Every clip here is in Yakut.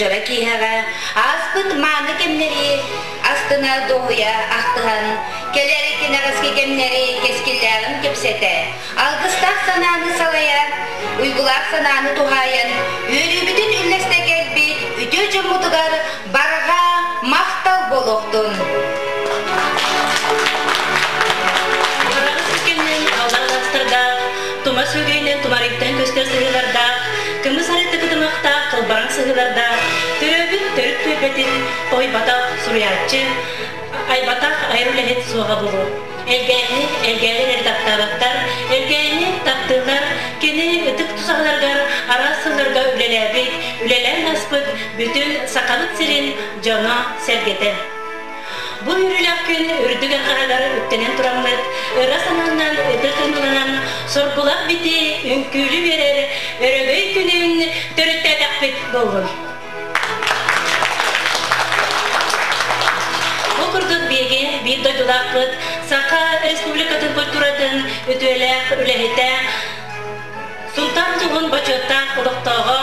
дьоро киэһэҕэ ааспыт мааны кэмнэри астына дуоһуйа ахтыһан, кэлэр кэнэҕэски кэмнэри кэскиллээҕин кэпсэтэ, алгыстаах санааны салайа, уйгулаах санааны туһаайан, үөрүүбүтүн үллэстэ кэлбит үтүө дьоммутугар барҕа махтал буолуохтун! Араҕас кэмнэн аллар алаастардаах, тума сүөгэйинэн тумарыйтан көстөр сыһыылардаах, кымыс арыты кытымахтаах кылбараҥ сыһыылардаах, төрөөбүт төрүт түөлбэтин тойботох суруйааччы, айбатах айар үлэһит суоҕа буолуо. Элгээни, элгээли эрэ таптаабаттар, элгээни таптыыллар, кини ытык тусаһаларыгар араас сылларга үлэлээбит, үлэлээн ааспыт бүтүн Сахабыт сирин дьоно-сэргэтэ. Бу үөрүүлээх күн үрдүк арҕаһыгар үктэнэн тураммыт, ыра санаанан ытык ымыланан, соргулаах бити үҥкүүлүү үөрэр өрөгөй күнүн төрүттээтэхпит буоллун. Бу курдук биһиги биир дойдулаахпыт Саха Республикатын культуратын үтүөлээх үлэһитэ Сунтаар улууһун бочуоттаах олохтооҕо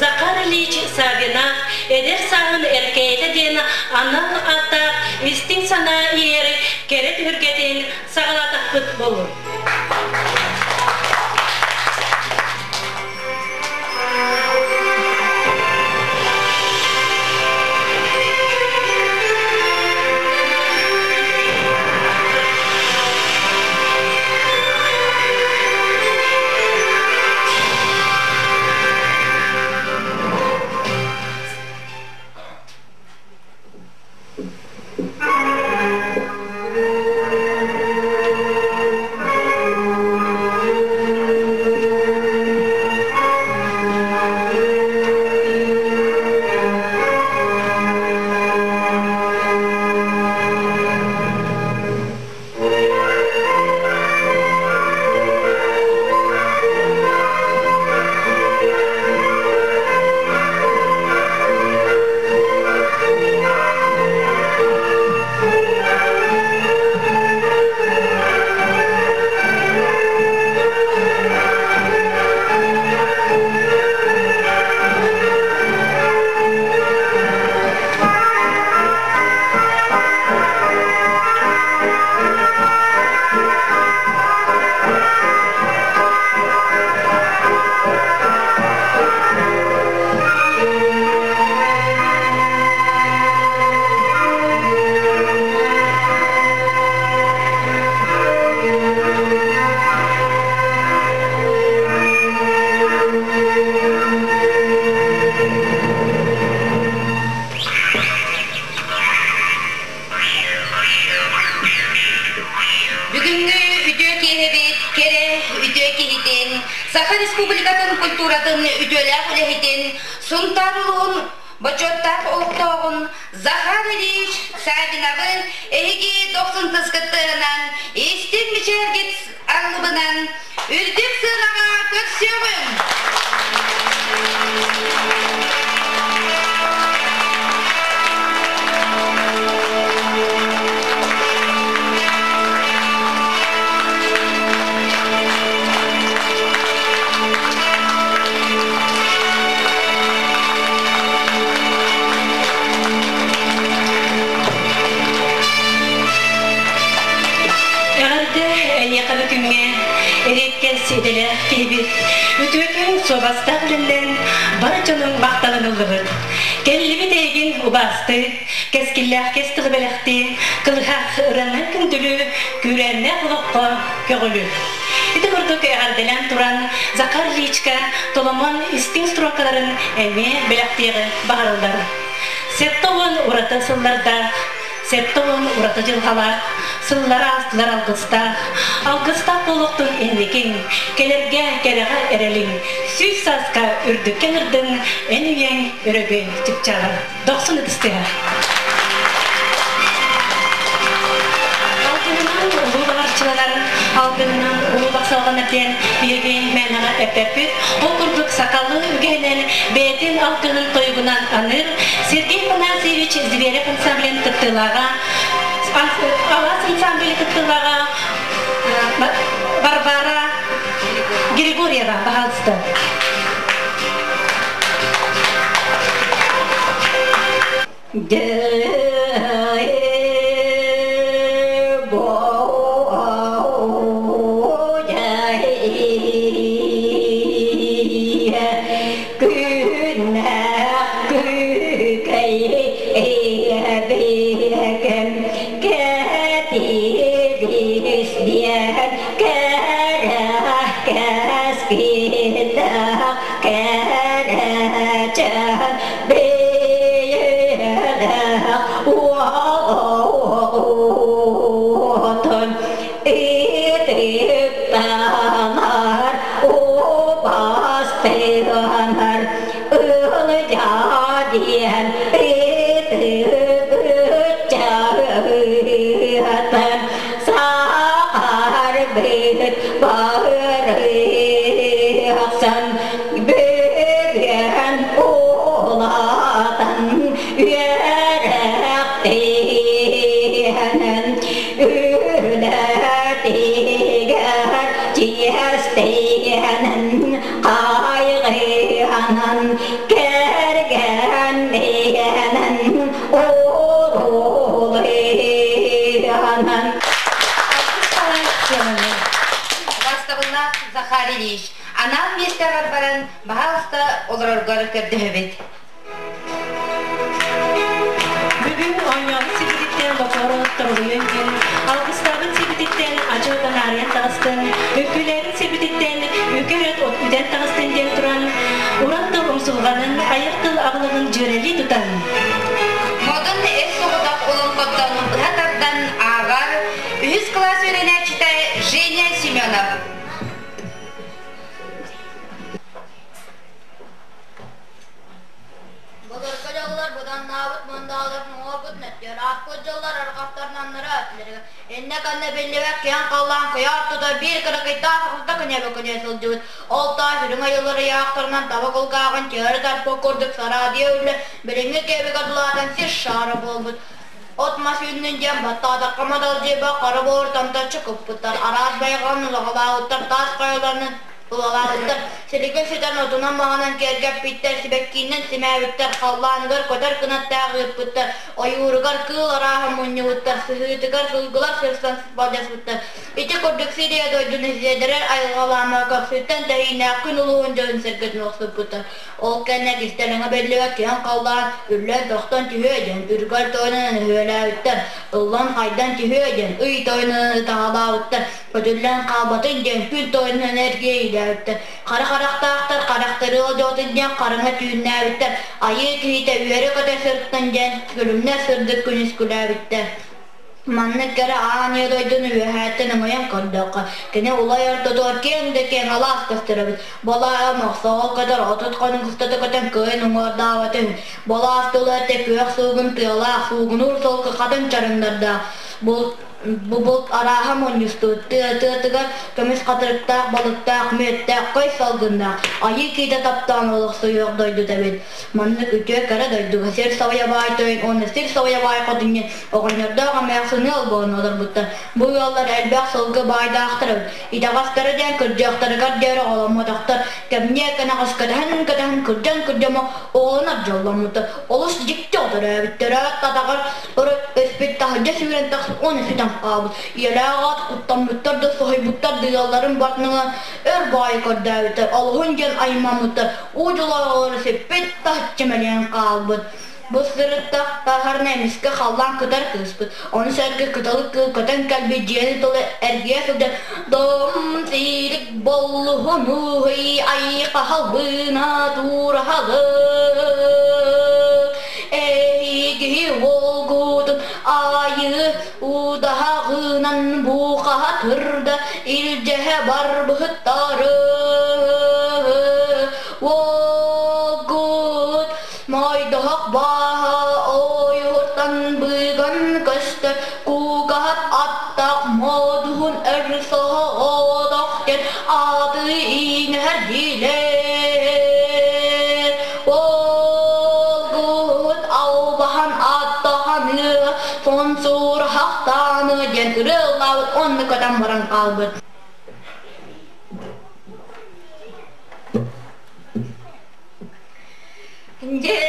Захар Ильич Саввинов эдэр сааһын эркээйитэ диэн анал ааттаах истиҥ санаа иһэр кэрэ түһүлгэтин саҕалаатахпыт буолуо. Бүгүҥҥү үтүө киэһэбит кэрэ үтүө киһитин, Саха Республикатын культуратын үтүөлээх үлэһитин, Сунтаар улууһун бочуоттаах олохтооҕун Захар Ильич Саввиновы эһиги дохсун тыскыттыынан, истиҥ мичээргит алыбынан үрдүк сыанаҕа көрсүөҕүҥ! Эҕэрдэ эйиэхэ күҥҥэ эриэккэс идэлээх киһибит үтүөкэн суобастаах үлэлээн бар дьонуҥ махталын ыллыбыт. Кэллибит эйигин убаастыы, кэскиллээх кэс тылы бэлэхтии, кылыһах ыранан күндүлүү, күүрээннээх олоххо көҕүлүү. Ити курдук эҕэрдэлээн туран Захар Ильичка Толомон истиҥ строкаларын эмиэ бэлэхтиэҕи баҕарыллар. 70 ураты сыллардаах, 70 ураты дьылҕалаах, сыллар аастылар алгыстаах, алгыстаах буолуохтун инникиҥ, кэлэргэ кэрэҕэ эрэлиҥ, сүүс сааска үрдүккэ ыҥырдыҥ, эн үйэҥ өрөгөй чыпчаала. Дохсун ытыстыһа. Алтынынан улуу баҕарчыланар, алтынынан улуу бахсалҕанар диэн биһиги мээнэҕэ эппэппит. Ол курдук сахалыы үгэһинэн бэйэтин алгыһын тойугунан аныыр Сергей Афанасьевич Зверев ансамблын кыттыылааҕа, Алаас ансамбль кыттыылааҕа Варвара Григорьева, пожалуйста. Убаастабыллаах Захар Ильич, анаан миэстэҕэр баран, баһаалыста олороргор көрдөһөбүт. Бүгүн оонньообут сирбититтэн лопоро торолуйан күн, алгыстаабыт сирбититтэн ача танаарыйан таҕыстын, үҥкүүлээбит сирбититтэн үкэр өт от үтэн таҕыстын диэн туран, уран тыл умсулҕанын, айар тыл аҕылыгын дьүөрэлии тутан. Модун эр соҕотох олоҥхоттон быһа тардан ааҕар үһүс кылаас үөрэнээччитэ Женя Семенов. Былыргы дьоллор быданнаабыт мындааларын оҥорбут мөттүөр ааспыт дьоллор арҕахтарынан этилэригэр иннэ-кэннэ биллибэт киэҥ халлаан куйаар тута биир кыракыйтаах сахалта күнэбэ күнэ сылдьыбыт. Ол таас үрүҥ айыллар ыйаахтарынан таба кулгааҕын түөрэ тарпыт курдук сараадыйа үлэ билиҥҥи кэбигэр улаатан сир шаара буолбут. От-мас үүннүн диэн баттаатахха мадалдьыйба хара буор томточчу куппуттар, араас байҕалын улаҕалаабыттар, таас хайаларынан Тулалаабыттар, силигэ сүтэн отунан-маһынан киэргэппиттэр, сибэккиинэн симээбиттэр, халлааныгар көтөр кынаттаах ыыппыттар, ойууругар кыыл арааһа мунньубуттар, сыһыытыгар сылгылар сырсан былдьаспыттар. Ити курдук Сирия дойдуну сиэдэрэр айылҕалаама көхсүттэн тэһииннээх күн улууһун дьонун-сэргэтин охсуппуттар. Ол кэннэ кистэлэҥэ биллибэт киһин халлаан үллэн-тохтон түһүө диэн үргэл тойонунан өһүөлээбиттэр, ыллан-хайдан түһүө диэн ый тойонунан ытаҕалаабыттар, көтүллэн хаалбатын диэн күн тойонунан эргийэлээбиттэр, хара харахтаахтар харахтары одьоотун диэн хараҥа түүннээбиттэр, айыы киһитэ үөрэ-көтө сырыттын диэн күлүмнэр сырдык күнүскүлээбиттэр. Маннык кэрэ аан ийэ дойдуну үөһээттэн өҥөйөн көрдөххө, кини улай ортотугар киэҥ да киэҥ алаас көстөр эбит. Балаа мохсоҕол көтөр 30 хонук устата көтөн кыайан уҥуордаабат үһү. Балаас тыла этэ күөх суугун тыалаах, суугунуур солко хатыҥ чарыҥнардаах. Булт Бу булт арааһа мунньустубут, тыа-тыатыгар көмүс хатырыктаах, балыктаах, мүөттээх, көй салгыннаах, айыы киитэ таптаан олохсуйуох дойдута эбит. Маннык үтүө кэрэ дойдуга сир сабайа баай тойон уонна сир сабайа баай хотун диэн оҕонньордоох эмээхсин ыал буолан олорбуттар. Бу ыаллар элбэх сылгы баайдаахтар эбит. Итэҕэстэрэ диэн кырдьыахтарыгар диэри оҕоломмотохтор. Кэмниэ кэнэҕэс кэтэһэн-кэтэһэн кырдьан-кырдьама оҕолонор дьолломмуттар. Олус дьикти оҕо төрөөбүттэрэ атаҕар Өспүт таһырдьа сүүрэн тахсан уонна сүтэн хаалбыт. Ийэлээх аҕат куттаммыттар да соһуйбуттар да ыалларын бартыныгар өр баайы көрдөөбүттэр, олуһун диэн аймаммыттар, уу дьулаҕалара сиппит, таһыччы мэлийэн хаалбыт. Бу сырыттах таһарына эмискэ халлаан кытар кыыспыт, ону сэргэ кыталык кыыл көтөн кэлбит дьиэни тылы эргийэ сылдьан «Дом сиирик боллуһунуй айхаһалбына туурахалы Эһиги уолгутун аайы удаһаҕынан бухаһатырда илдьэһэ барбыттары Уолгут мойдоһох бааһа ойууртан быган көстөр кугаһат аттаах модуһун өр соһоҕодох диэн ааты иҥэһэр диилэр Уолгут албаһан аттаһаныа фонсуурахтааны диэн ырыалаабыт онно көтөн баран хаалбыт. Дьэ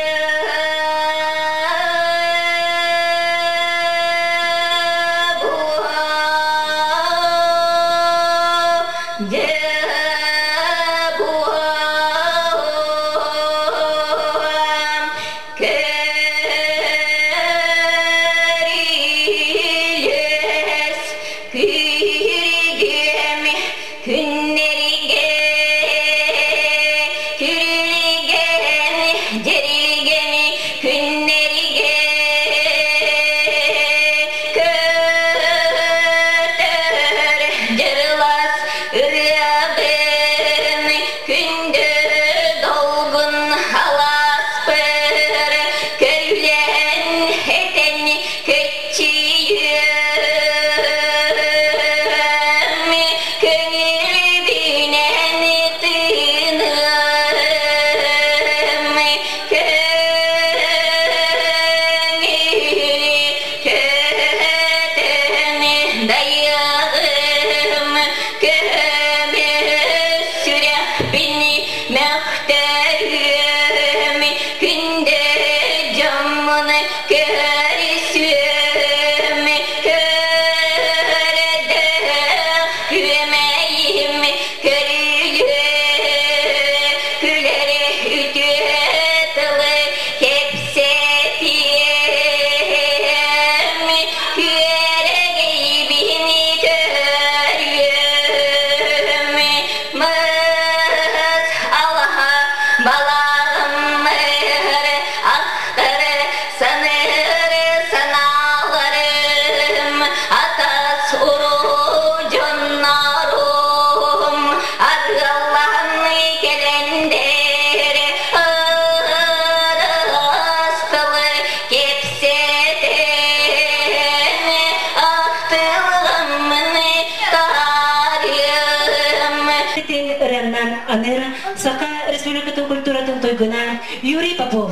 аныыр Саха Республикатын культуратын туйгуна Юрий Попов.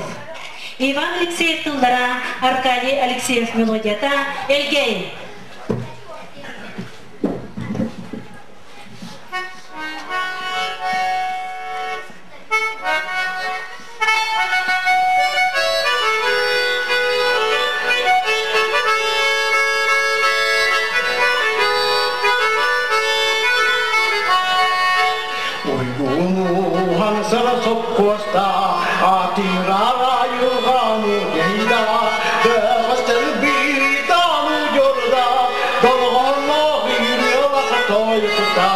Иван Алексеев тыллара, Аркадий Алексеев мелодията Элгэй. Уйгуну сара соппуоста, атыырара айылҕаны дейда, дөҕөстөр битану дьорда, долоҕонноох ырыалаха тойукта,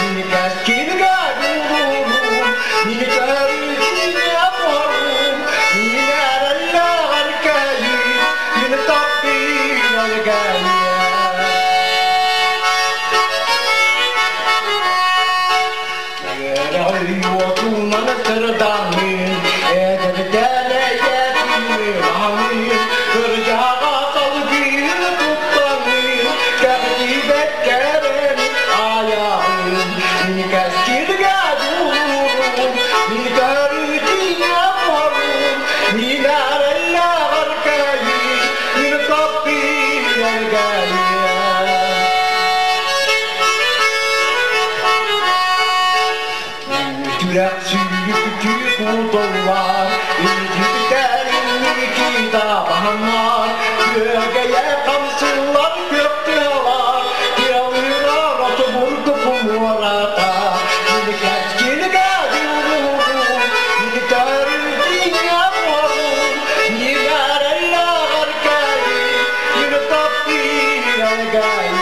миникэс килгэ дуулуурум, миникэритине буорум, минэрэллэҕэр кэйи, мин таптыыр кэйи. Уотунан сырдаҥын, эдэрдэлэйэтин кырдьаҕа салгыыр туттаҥын, кэхтибэт кэрэн айаҕын, миникэскиргэ дуулуурум, миникэритине буорум, минэрэллэҕэр кэйи, мин таптыыр кэйи. Түрэх сүүрүк кутуллар, илдьиттэрин китабаннар, күөгэйэ хамсылар көптүалар, тиалыра отобурду пумурата, миникэскилгэ дуулуурум, миникэритине буорум, минэрэллэҕэр кэйи, мин таптыыр кэйи.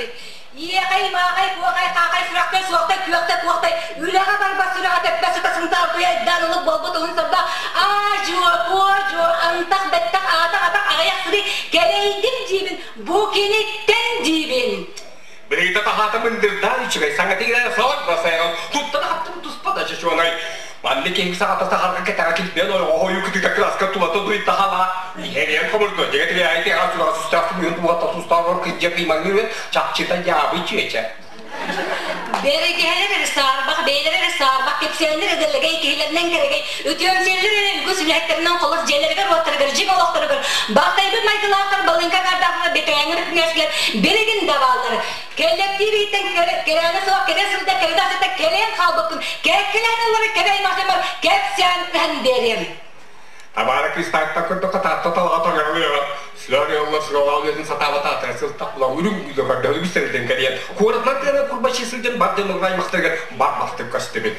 эбит. Иэхэй, маахай, куохай, хаахай, сүрэхтэй, суохтай, күөхтэй, куохтай, үлэҕэ барбат сүрэҕэ тэппэт сыта сынтаал туйайдаан ылык буолбут уһун сордоох аа-дьуо, буо-дьуо, антах, бэттэх, аатах, атах, аҕыйах сырыы кэлэйдим диибин, бу киниттэн диибин. Быһыыта таһаата мындырдаан үчүгэй саҥатыгар соот басайҕан туттана хаптым туспа да чочуонай. Маннык киһи саҕата сахарга кэтэҕэ килбиэн ойоҕо хойуу кытыыта кылааска тулата дуйта хала иһэриэн хомурду дьэгэ тириэҕи тиэҕэ сураҕа сүстээх сымыйын туһата тустаах кырдьа кыймаҥныыр чахчыта дьаабы чүөчэ. Бэргэһэлэр эрэ саарбах, бэйэлэрэ эрэ саарбах, кэпсээннэр эдэллэгэй, киһилэринэн кэрэгэй, үтүөмсүйэллэр эрэ үгүс үлэһиттэринэн холос дьиэлэригэр-уоттарыгар, дьиҥ олохторугар бахтайбыт майгылаахтар, балыыҥка аҥардаахтар, бэтэрээннэр күнээсилэр билигин да бааллар. Кэллэктиип иһиттэн кэрээнэ суох кэрэ сылда кэрэ да кэлэн хаалбыппын, кэккэлээн ыллары кэрэ аймахтарбар кэпсээн биэриэм. Табаара кыыстаахтар курдук таатта талаҕа тоҥоролуоҕа сылар ыаллар сылалаал үлэтин сатаабатаатар сылтах булан үрүҥ үлэ көрдөһү үгүстэринэн кэлиэн куоратынан тыана курбачыы сылдьан бар дьон аймахтарыгар бар бахтык көстүбүт.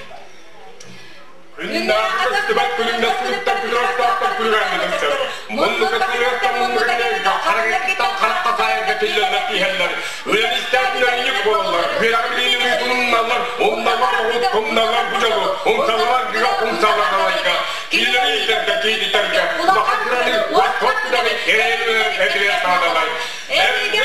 Күннээх көстүбэт күлүмнэс күлүктэр күлүрөхтөөхтөр күлүгэрминэстэр. Муннука күлүөттэн муннука кэлэргэ харагыттан харахха саайарга киллэрнэ тииһэллэр. Үлэлистээх үлэлиник буолаллар. Үөрэҕи билиини умналлар, умналлар оҕут, умналлар бу дьолу, умсаллар гыга, умсаллар далайга. Киилэри иитэргэ, киититэргэ, улахан кыраны, уот-кот күрэҕи этилэр саадалай. Эргэ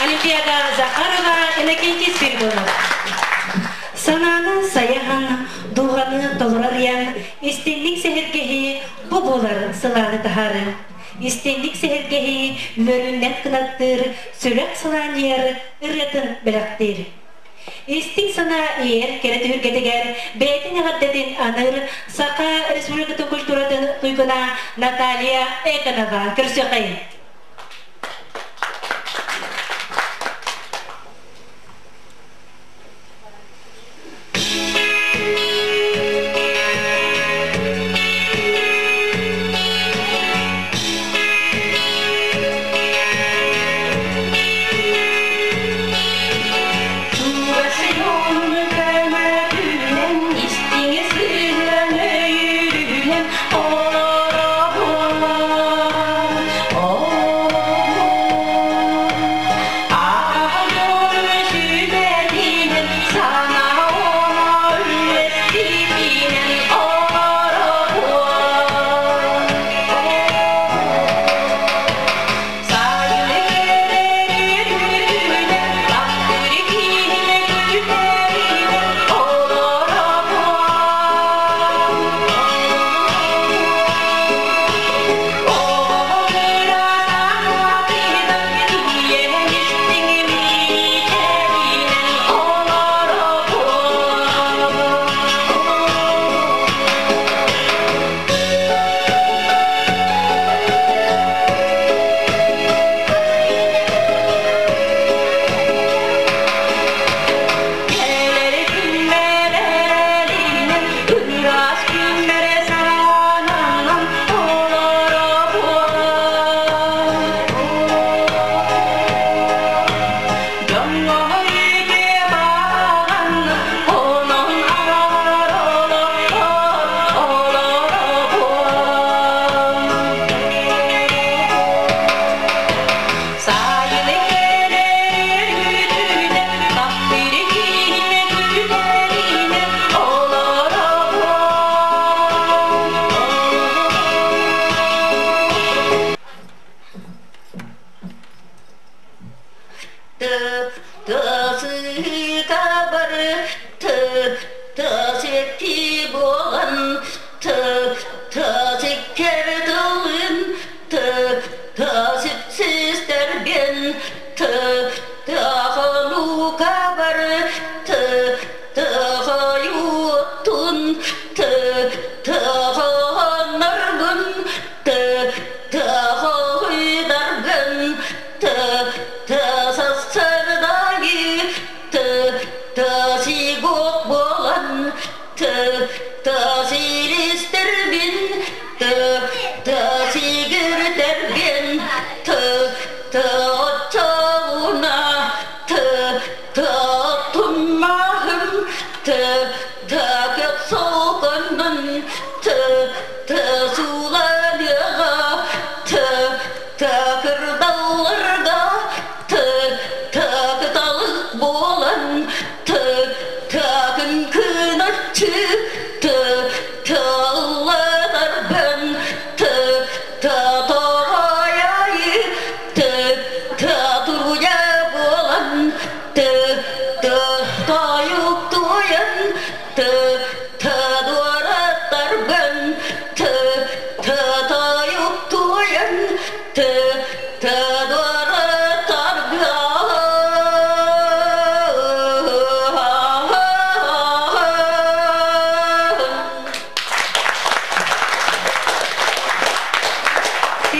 Олимпиада Захарова, Иннокентий Спиридонов. Санааны сайаһан, дууһаны толорор ыйан, истинник сэһэргэһии бу буолар сылааны таһаары. Истинник сэһэргэһии үөрүүнэн кынаттыыр, сүрэх сылаанньыйар ырыатын бэлэхтиир. Истиҥ санаа иэр кэрэ түһүлгэтигэр бэйэтин эҕэрдэтин аныыр Саха Республикатын культуратын туйгуна Наталья Эконова көрсүөххэйин.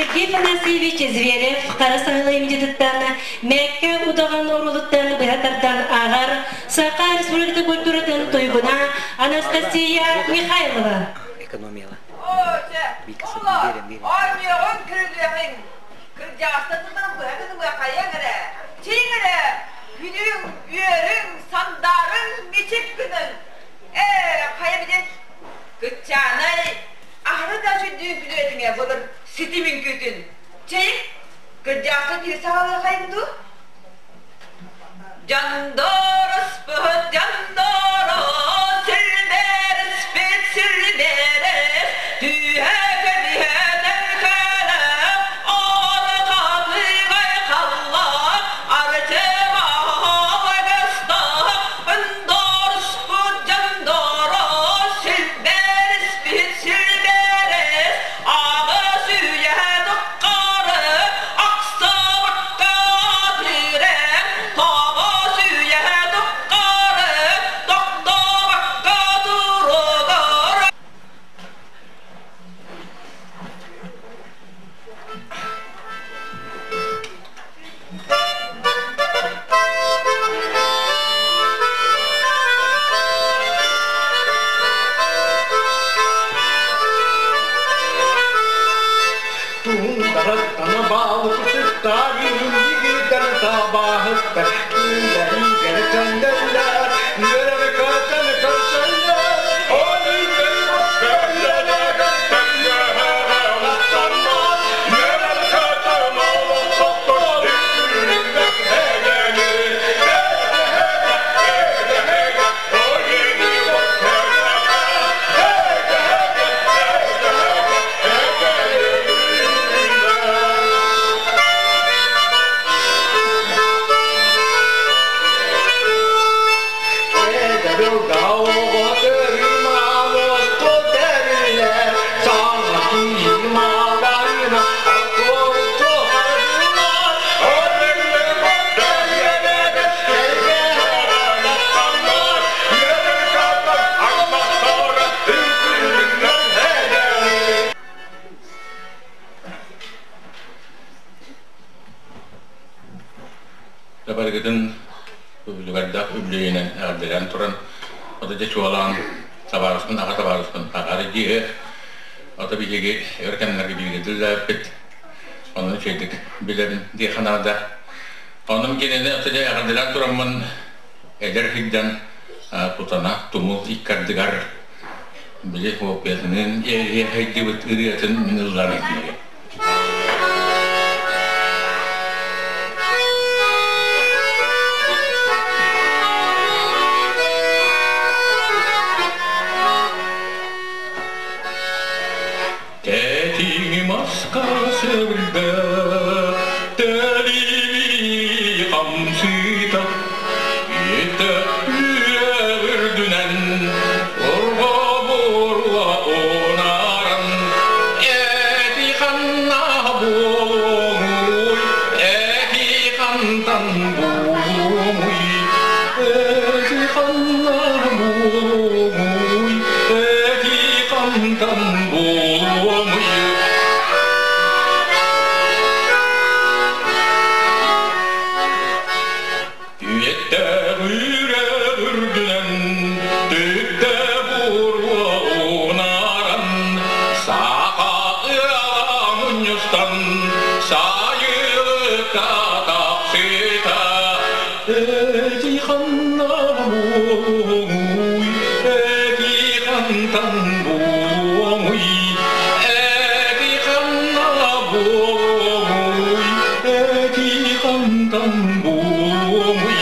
Сергей Афанасьевич Зверев Хара Саһыл айымньытыттан Мэккэ удаҕан оруолуттан быһа тардан ааҕар Саха Республикатын культуратын туйгуна Анастасия Михайлова. Экономияла. Оонньуоҕуҥ, күрүлүөҕүҥ, кырдьаҕастан тутан быһа гынымыа хайаҥ эрэ, чиҥ эрэ, күнүҥ, үөрүҥ, сандаарыҥ, мичик гыныҥ. Ээ, хайа билин, кыччаанай, аһары да сүрдүүн күлүөтүҥэ былыр ситим үҥкүүтүн. Чэй, кырдьаҕастан киһи саҕалыахайын дуу? Дьондороспут дьондорос, сирбэрэспит сирбэрэс, түһэ көбүһэ төлкөлөөх, орхатыгай халлаах, арчыбаҕагастаах, Ондороспут дьондорос, сирбэрэспит сирбэрэс, аҕыс үйэ тухары ахсыбакка тирэн, тоҕус үйэ тухары тохтобокко туругар. Туундараттан балыксыттар, илгиттэн табаһыттар, күннэригэр төннөллөр, үөрэн көтөн көрсөллөр. Барыгытын үбүлүгэрдээх үбүлүөйүнэн эҕэрдэлээн туран, ото дьэ чуолаан табаарыспын, аҕа табаарыспын аҕаары дии ото биһиги өр кэмнэргэ бииргэ үлэлээбиппит, онон үчүгэйдик билэбин диэххэ наада. Онон кинини ото дьэ эҕэрдэлээн тураммын эдэр сылдьан Кутана тумул иккардыгар били хлопьятыныын иэйдибит ырыатын мин ыллаан иһиттим. Тэтиҥи маска сөбүлбэ, тэлиби хамсыыта, Итэ үрдүнэн орҕо-буруа унааран, Эти ханна буолуоҥуй, эти хантан буолуоҥуй, эти ханна буолуоҥуй, эти хантан буолуоҥуй. Үйэттээх үрэх үрдүнэн түптэ буруо унааран, саха ыала мунньустан сайылыкка тахсыта. Эти ханна буолуҥуй, эти хантан буолуоҥуй, эти ханна буолуоҥуй, эти хантан буолуоҥуй.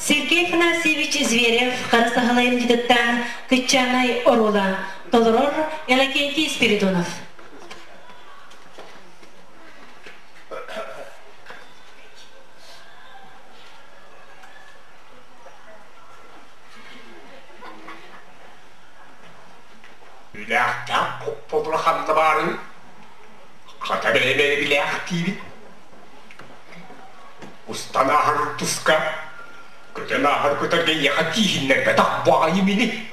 Сергей Афанасьевич Зверев хара саһыл айымньытыттан Кыччаанай оруола толорор Иннокентий Спиридонов. Үлээхтээх хоппотура ханна баарын хата бэлэмэни билээхтиибит. Устан ааһар туска, көтөн ааһар көтөргө эйиэхэ тииһиннэрбэтэх баҕайы мини.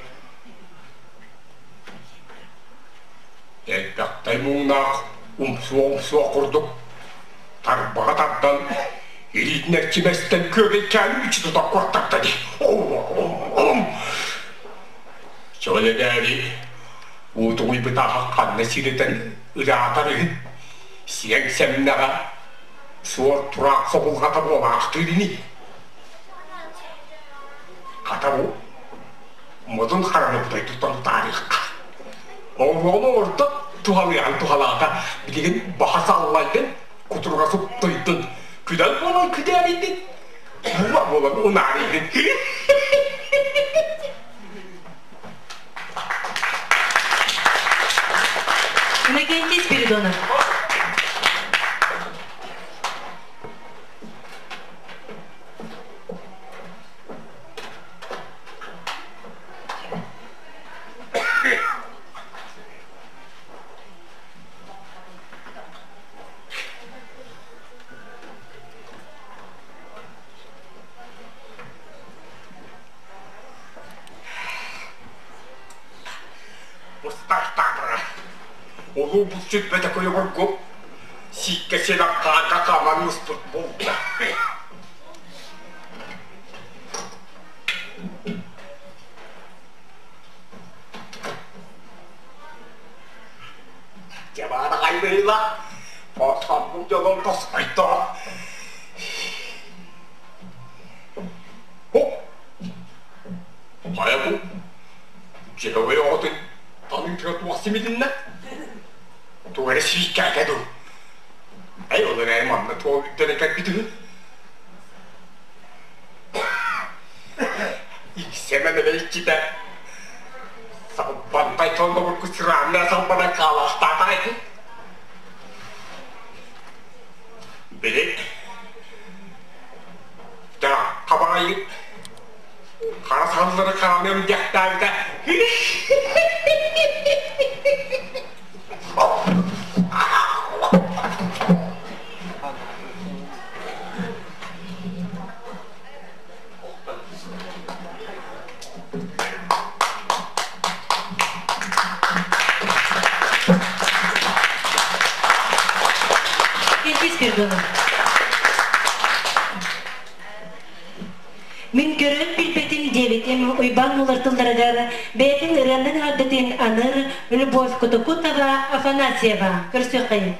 Элбэхтэй муҥнаах умсуо-умсуо курдук тарбаҕа тардан илиитин эрчимэстэн күөгэйкээни мүччү тута куоттарда дии. Чол эрээри уутугуйбутааҕа ханна сиритэн ыраатар үһү, сиэҥ сэмнэҕэ суор тураах собулҕата буолаахтыыр ини. Хата бу модун хараны бутай туттан таарыахха. Оҕону орто туһалыаҕын туһалаата, билигин баха саллайдын, кутуруга суптуйдун, күдэл буолан күдээрийдин, була буолан унаарыйдын. Иннокентий Спиридонов. Устаахтаатара. Улуу булчут бөтөкөй обургу сииккэ сиэнэх хаарга хааман муспут булда. быһыылаах. Соргум дьолум тосхойдо. Хо! Хайа бу? Дьиэҕэ оҕотун таныытыгар туох симилиннэ? Туох эрэ сииккээтэ дуу? Эй, ол эрээри манна туох үрдэнэ кэлбит үһү? Иксэмэн эбэ иччитэ Салбантай толлобурку сырааннаа салбанан хаалаахтаатаҕай. Били хабаҕайы хара саллары хаалыам диэхтээбитэ. Киргиз Киргизов. Мин көрөн билбэтим диэбитим Уйбаан Нулар тылларыгар бэйэтин ырыаннан эҕэрдэтин аныр Любовь Кутукутова Афанасьева. Көрсүөххэйин.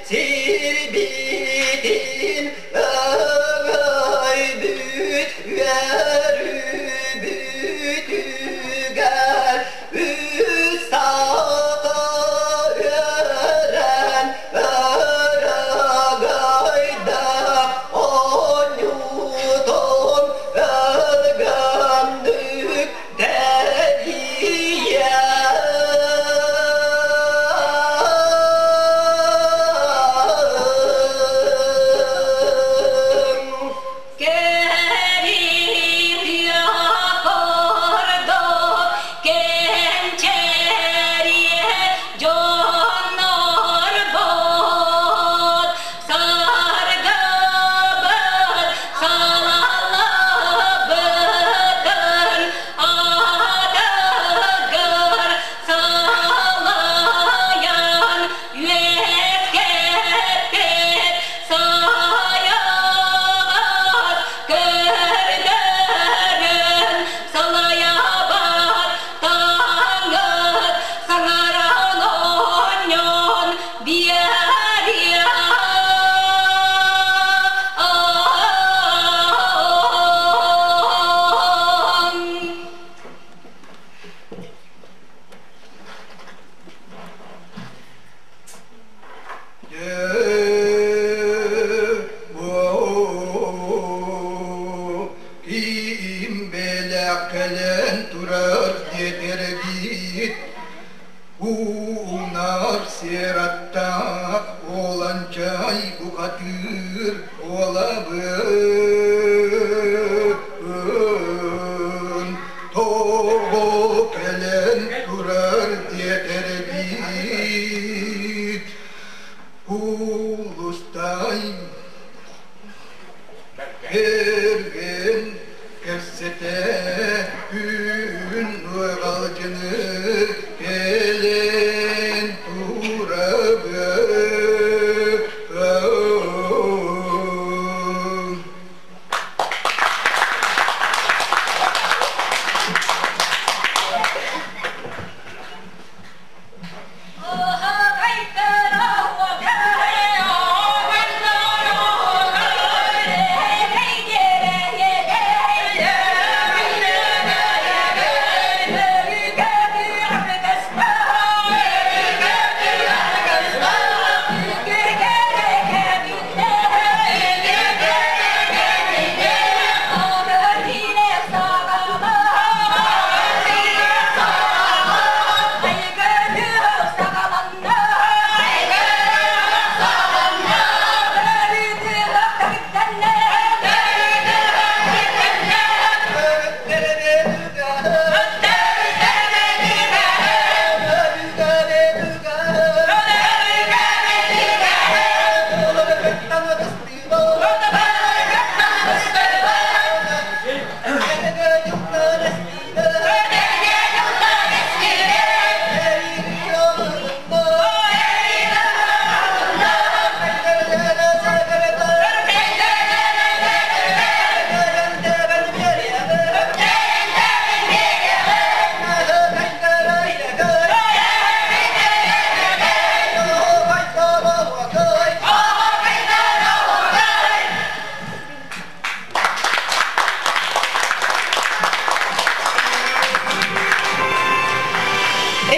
Сирбитин ағай. Уоланчай бухатыыр буолабын, Тоҕо кэлэн турар диэтэрбит, Улустай Эргин кэпсэтэ күн ыалдьыны кэлэн турабын.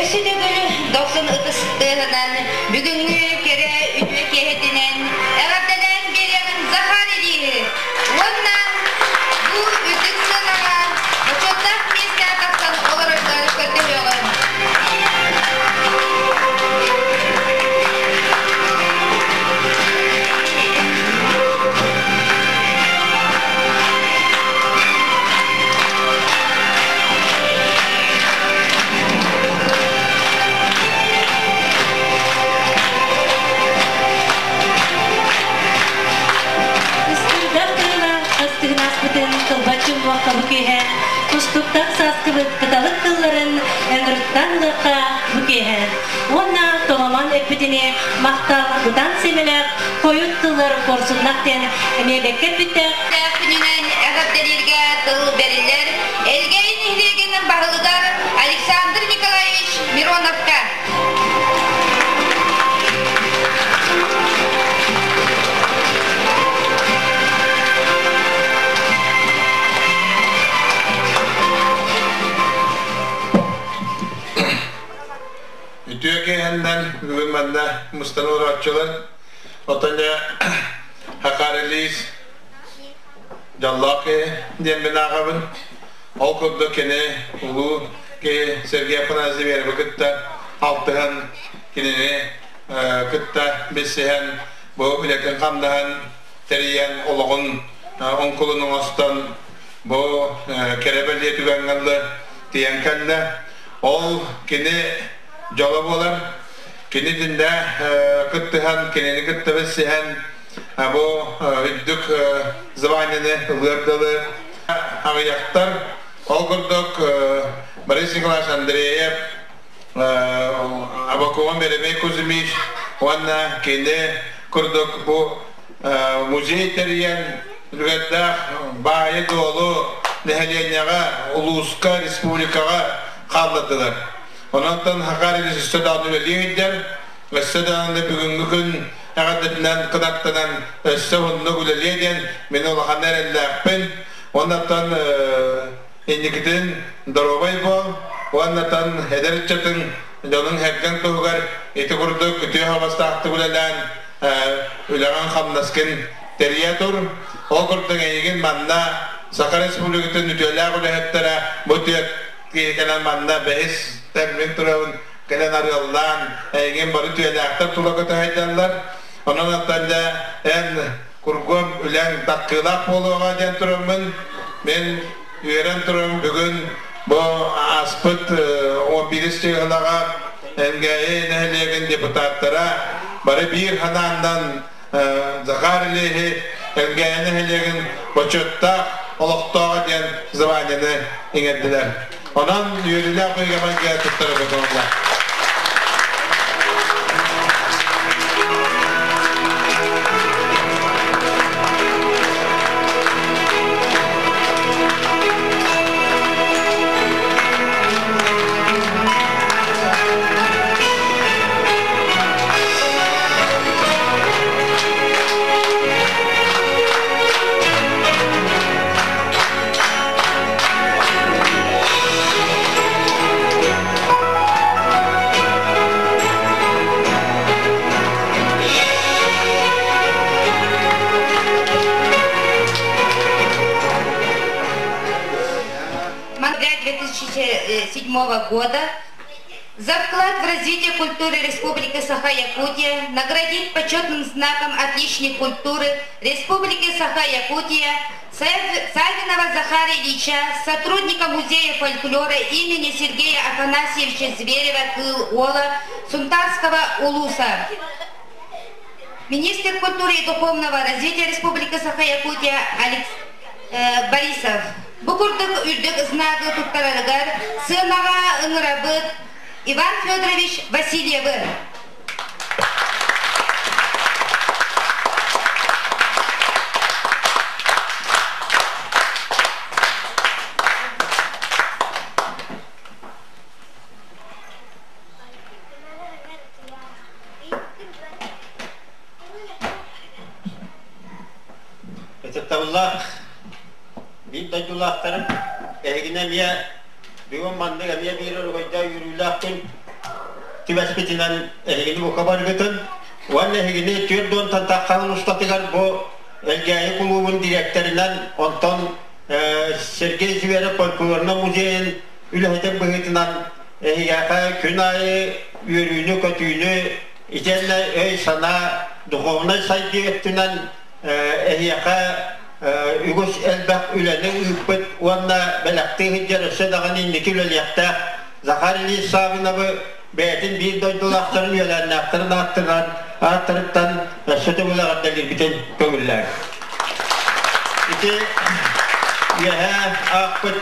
Өссө төгүл дохсун ытыс тыаһынан бүгүҥҥү кэрэ үтүө киэһэтинэн эҕэрдэлээн биэриэҕин Захар Ильиһы уонна бу үрдүк сыанаҕа бочуоттаах миэстэҕэ тахсан олороргор көрдөһүөҕүм. Ыстырдах тыла хастыгынаспытын кылбаччы муохха бу киэһэ, кустуктан сааскыбыт кыталык тылларын ыҥырыттан ылыахха бу киэһэ. Уонна толомон эппитини махтал бытан сэмэлээх хойут тыллар куорсуннах диэн эмиэ бэккэ эппиттээх. Күнүнэн эҕэрдэлииргэ тыл бэриллэр Элгэйин нэһилиэгин баһылыгар Александр Николаевич Мироновка. Үтүө киэһэннэн бүгүн манна мустан олорооччулар отон Хакарелис дьоллоох киһи диэн мин ааҕабын. Ол курдук кини улуу киһи Сергей Афанасьевы кытта алтыһан, кинини кытта билсиһэн, бу үлэтин хамнаһын тэрийэн, олоҕун оҥкулун оҥостон, бу кэрэ бэлиэ түгэҥҥэ дылы тиийэн кэллэ. Ол кини дьоло буолар. Кини итиннэ кыттыһан, кинини кытта билсиһэн, бу үрдүк званиены ылыар дылы аҕыйахтар. Ол курдук Борис Николаевич Андреев, Абакуман Беремей Кузьмич уонна кини курдук бу музей тэрийэн үлүгэрдээх баайы-дуолу нэһилиэнньэҕэ, улууска, республикаҕа хааллардылар. Онон Хакар өссө даҕаны үлэлии сылдьар, өссө даҕаны бүгүҥҥү күн эҕэрдэтинэн кынаттанан өссө уһуннук үлэлиэ диэн мин улахан эрэллээхпин. Оннуттан инникитин доруобай буол уоннатан эдэр ыччатыҥ дьонуҥ сэргэҥ туһугар ити курдук үтүө хабастаахтык үлэлээн үлэҕин-хамнаскын тэрийэ тур. Ол курдук эйигин манна Саха Республикатын үтүөлээх үлэһиттэрэ бу түөрт киһи кэлэн манна бэһис термин турабын кэлэн арыаллаан эйигин бары үтүөлээхтэр тула көтө сылдьаллар. Онон оттон дьэ эн кургуом үлэҥ таккыылаах буолуоҕа диэн тураммын, мин үөрэн туран бүгүн бу ааспыт 11 чыыһылаҕа Элгээйи нэһилиэгин депутаттара бары биир ханааннан Захар Ильичи Элгээйи нэһилиэгин бочуоттаах олохтооҕо диэн званиены иҥэрдилэр. Онон үөрүүлээх быйгамайга туттарабыт буолла. Ноября 2007 года за вклад в развитие культуры Республики Саха-Якутия наградить почетным знаком «Отличник культуры» Республики Саха-Якутия Савинова Захара Ильича, сотрудника музея фольклора имени Сергея Афанасьевича Зверева Кыл-Ола Сунтарского улуса. Министр культуры и духовного развития Республики Саха-Якутия Алекс Борисов. Бу курдук үрдүк знагы туттарарыгар сыанаҕа ыҥырабыт Иван Федорович Васильевы. Ытыктабыллаах биир дойдулаахтарым, эһигини эмиэ бүгүн маннык эмиэ биир өрөгөйдөөх үөрүүлээх күн түбэспитинэн эһигини бука баргытын уонна эһигини 40 тахха устатыгар бу Элгээйи кулуубун дириэктэринэн, онтон Сергей Зверев фольклорнай музейын үлэһитин быһыытынан эһиэхэ күн аайы үөрүүнү-көтүүнү итиэннэ өй-санаа, духовнай сайдыы өттүнэн эһиэхэ үгүс элбэх үлэни ыыппыт уонна бэлэхтии сылдьар өссө даҕаны инники үлэлиэхтээх Захар Ильич Саввиновы бэйэтин биир дойдулаахтарын үөлээннээхтэрин ааттарыттан өссө төгүл эҕэрдэлиирбитин көҥүллээн. Ити үөһээ аахпыт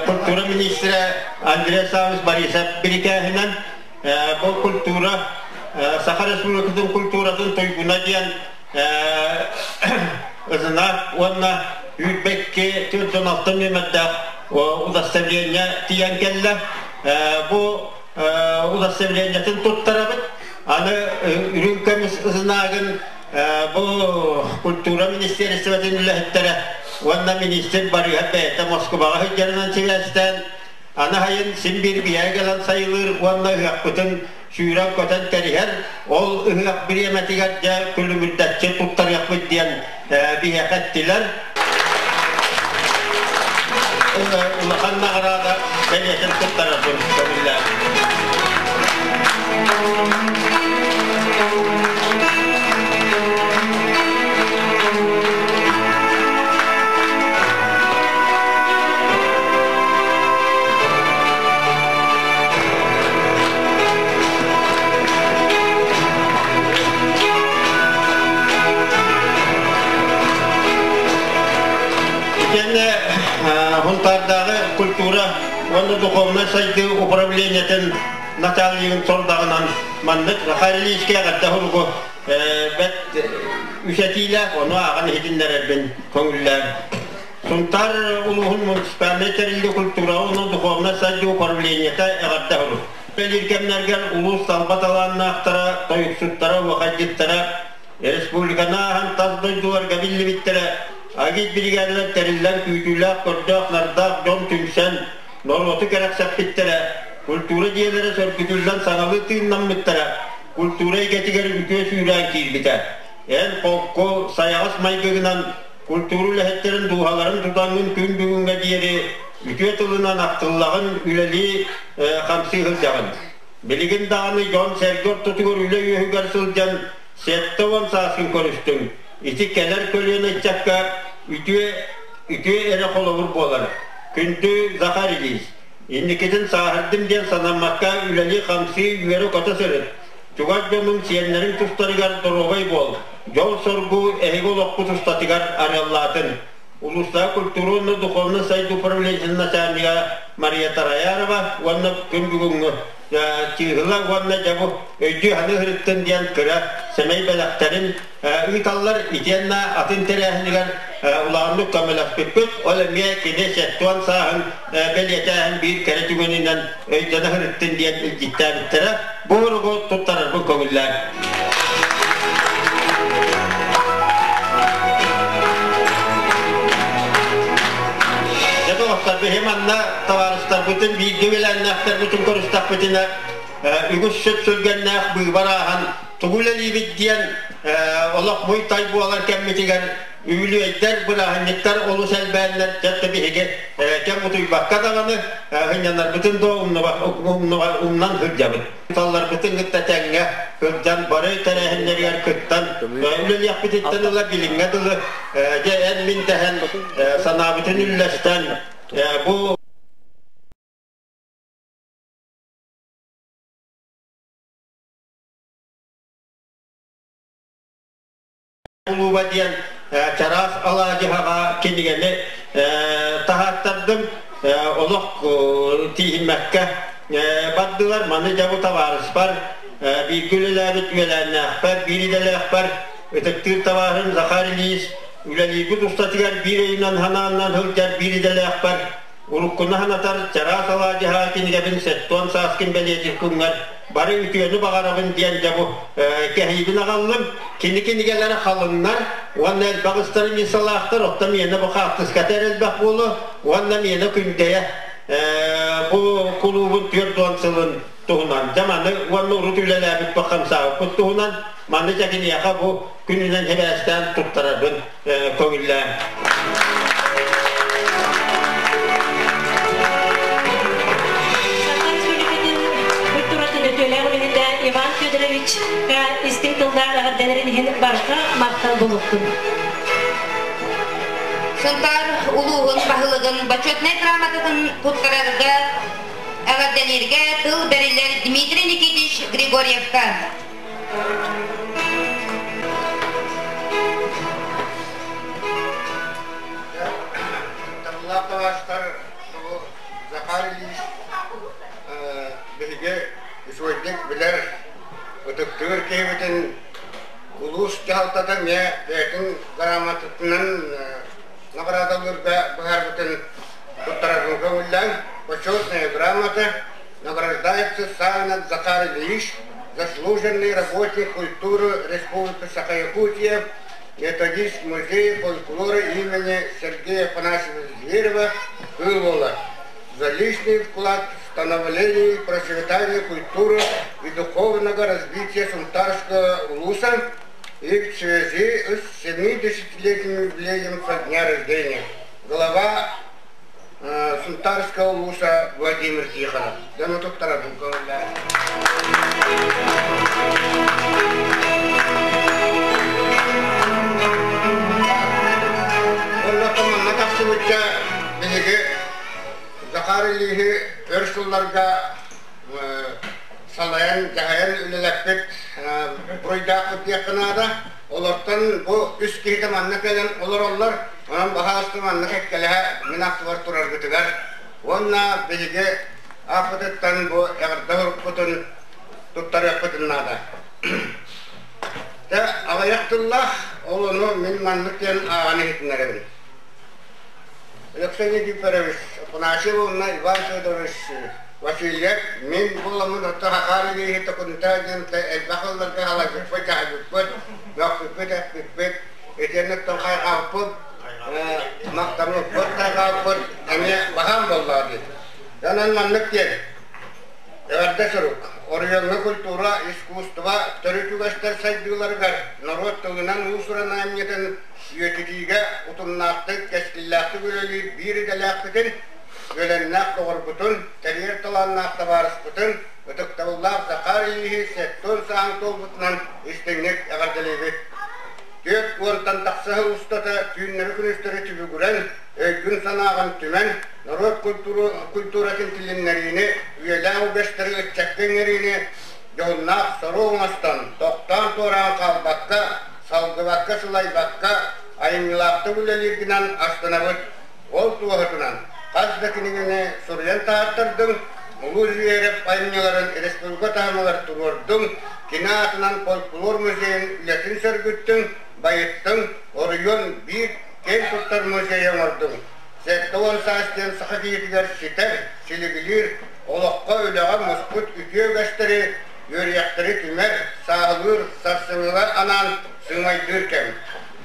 культура министрэ Андрей Саввич Борисов бирикээһинэн бу культура Саха Республикатын культуратын туйгуна диэн ызына уонна үүрбэкки 46 нүөмэрдээх удостоверение тиийэн кэллэ. Бу удостоверениетын туттарабыт. Аны үрүҥ көмүс ызынаагын бу культура министиэристибэтин үлэһиттэрэ уонна министр Барыһа бэйэтэ Москубаҕа сылдьарынан сибээстээн аны сайын син биир биһээ кэлэн сайылыыр уонна ыһыахпытын сүүрэн-көтөн кэриһэр, ол ыһыах бириэмэтигэр дьэ күлүмүрдэччи туттарыахпыт диэн биһиэхэ эттилэр. Улахан наҕараада бэлиэтин туттарарбын көҥүллээтим. Итиэннэ Сунтаардааҕы культура уонна духовнай сайдыы управлениетын начальнигын сордаҕынан маннык Захар Ильичкэ эҕэрдэ суругу бэрт үсэтиилээх, ону ааҕан иһитиннэрэрбин көҥүллээн. Сунтаар улууһун муниципальнай тэриллии культураҕа уонна духовнай сайдыы управлениета эҕэрдэ сурук. Бэлиир кэмнэргэр улуус талба талааннаахтара, тойуксуттара, уохайдьыттара республиканы ааһан тас дойдуларга биллибиттэрэ, агит биригээдэлэр тэриллэн күүтүүлээх, көрдөөх-нардаах дьон түмсэн, норуоту кэрэхсэппиттэрэ, культура дьиэлэрэ сөргүтүллэн саҥалыы тыыннаммыттара, культура эйгэтигэр үтүө сүүрээн киирбитэ. Эн холку, сайаҕас майгыгынан культура үлэһиттэрин дууһаларын тутаҥҥын күн бүгүҥҥэ диэри үтүө тылынан ахтыллаҕын, үлэлии хамсыы сылдьаҕын. Билигин даҕаны дьон-сэргэ ортотугар үлэ үөһүгэр сылдьан 70 сааскын көрүстүҥ. Ити кэлэр көлүөнэ ыччакка үтүө үтүө эрэ холобур буолар. Күндү Захар Ильич, инникитин сааһырдым диэн санаммакка үлэлии-хамсыы үөрэ-көтө сырыт. Чугас дьонуҥ, сиэннэриҥ тустарыгар доруобай буол. Дьол-соргу эһиги олоххут устатыгар арыаллаатын. Улуустааҕы культура уонна духовнай сайдыы управлениетын начальнига Мария Тараярова уонна күн бүгүҥҥү чыыһыла уонна дьэ бу өйдүү-саныы сырыттын диэн кыра сэмэй бэлэхтэрин ыыталлар итиэннэ атын тэрээһинигэр улааннык көмөлөспүппүт. Ол эмиэ кини 70 сааһын бэлиэтээһин биир кэрэ түгэнинэн өйдөнө сырыттын диэн илдьиттээбиттэрэ. Бу уругу туттарарбын көҥүллээн. Дьэ доҕоттор, биһи манна табаарыстарбытын, бииргэ үөлээннээхтэрбитин көрүстэхпитинэ үгүс сүпсүлгэннээх быыбар ааһан тугу үлэлиибит диэн олох муй-тай буолар кэммитигэр үбүлүөйдэр, бырааһынньыктар олус элбээннэр, дьэ биһиги кэм утуйбакка даҕаны сынньанарбытын да умнан сылдьабыт. Талларбытын кытта тэҥҥэ сылдьан бары тэрээһиннэригэр кыттан үлэлиэхпититтэн ыла билиҥҥэ дылы дьэ эн-мин дэһэн санаабытын үллэстэн бу Кулууба диэн чараас алаадьыһаҕа кинигэни таһааттардым. Олох тииһиммэккэ бардылар. Маны дьэ бу табаарыспар, бииргэ үлэлээбит үөлээннээхпэр, биир идэлээхпэр ытыктыыр табаарым Захар Ильич үлэлиирбит устатыгар биир өйүнэн ханааннан сылдьар биир идэлээхпэр Уруккуну санатар чараас алаадьыһа кинигэбин 70 сааскын бэлиэтиир күҥҥэр бары үтүөнү баҕарабын диэн дьэ бу кэһиибин аҕаллым. Кини кинигэлэрэ халыҥнар уонна элбэх страницалаахтар, оттон миэнэ бу хаартыската эрэ элбэх буолуо уонна миэнэ күндэйэ бу кулуубун 40 сылын туһунан дьэ маны уонна урут үлэлээбиппит хамсаабыппыт туһунан маны дьэ киниэхэ бу күнүнэн сибээстээн туттарарбын көҥүллээн. Саха Республикатын культуратын өтүөлээх үлэһитэ Иван Федорович истиҥ тыллаах эҕэрдэлэрин иһин барҕа махтал буолуохтун. Сунтаар улууһун баһылыгын бочуотунай грамотатын туттарарга эҕэрдэлииргэ тыл бэриллэр Дмитрий Никитич Григорьевка. Табыллаах табаастар Захар Ильич биһиги үчүгэйдик билэр, ытыктыыр киһибитин улуус дьаһалтата эмиэ бэйэтин грамотатынан наҕараадалыырга быһаарбытын туттарарбын көҥүллээн почетная грамота награждается Савинов Захар Ильич, заслуженный работник культуры Республики Саха-Якутия, методист музея фольклора имени Сергея Афанасьевича Зверева Кылвола, за личный вклад в становление и процветание культуры и духовного развития Сунтарского улуса и в связи с 70-летним юбилеем со дня рождения. Глава Сунтарского улуса Владимир Тихонов. Дьону туттарабын көҥүллээн. Оннуттан манна тахсыбычча биһиги Захар Ильичи өр сылларга салайан, дьаһайан үлэлэппит буруйдаахпыт диэххэ наада. Олортон бу үс киһитэ манна кэлэн олороллор. Онон баһаалыста манна кэккэлэһэ мин аттыбар тураргытыгар уонна биһиги ааппытыттан бу эҕэрдэ сурукпутун туттарыахпытын наада. Тэ аҕыйах тыллаах, ол ону мин маннык диэн ааҕан иһитиннэрэбин. Алексей Никифорович Афанасьев уонна Иван Федорович Васильев мин буоламмын отто Хахаар Ильичи Токунта диэн элбэх ылларга халайбыппыт, дьаһайбыппыт, мөхпүппүт, эппиппит, итиэннэ оттон хайҕаабыппыт, махтаммыппыт, хайҕаабыппыт эмиэ баһаам буоллаҕа дии. Онон маннык диэн эҕэрдэ сурук. Оройуоҥҥа культура, искусство төрүт үгэстэр сайдыыларыгар норуот тылынан уус-уран айымньытын үйэтитиигэ утумнаахтык, кэскиллээхтик үлэлиир биир идэлээхпитин, үөлэннээх доҕорбутун, тэрийэр талааннаах табаарыспытын ытыктабыллаах Захар Ильичи сеттон сааһын туолбутунан истиҥник эҕэрдэлиибит. Түөрт уонтан тахса сыл устата түүннэри-күнүстэри түбүгүрэн, өйгүн-санааҕын түмэн, норуот культуратын тилиннэриини, үйэлээх үгэстэри ыччакка иҥэриини дьоһуннаах сорук оҥостон, тохтоон-туораан хаалбакка, салгыбакка, сылайбакка, айымньылаахтык үлэлииргинэн астынабыт. Ол туоһутунан хас да кинигэни суруйан таһааттардыҥ, Улуу Зверев айымньыларын республика таһымыгар туруордуҥ, кини аатынан фольклор музейын үлэтин сөргүттүҥ, байыттыҥ, оройуон биир киэн туттар музейа оҥордуҥ. 70 саас диэн саха киһитигэр ситэр, силигилиир, олоххо, үлэҕэ муспут үтүө үгэстэри, үөрүйэхтэри түмэр, сааһылыыр, сарсыҥҥыга анаан сыҥайдыыр кэм.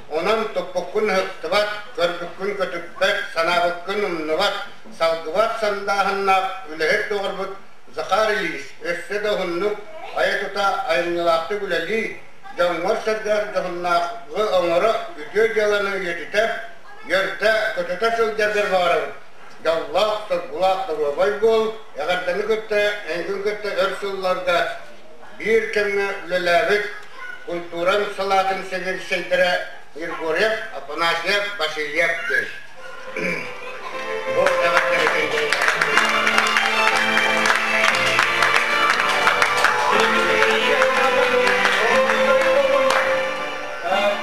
Онон туппуккун ыһыктыбат, көрбүккүн көтүппэт, санаабыккын умнубат, салгыбат сандааһыннаах үлэһит доҕорбут Захар Ильич өссө да уһуннук айа-тута айымньылаахтык үлэлии, дьоҥҥор-сэргэр дьоһуннааҕы оҥоро, үтүө дьыаланы үйэтитэ, үөрдэ, көтүтэ сылдьаргар баҕарабыт. Дьоллоох, соргулаах доруобай буол, эҕэрдэни кытта, эйигин кытта өр сылларга биир кэмҥэ үлэлээбит культурам салаатын сэбиэдиссэйдэрэ Григорьев, Афанасьев, Васильев диэн. Бу эҕэрдэлэрин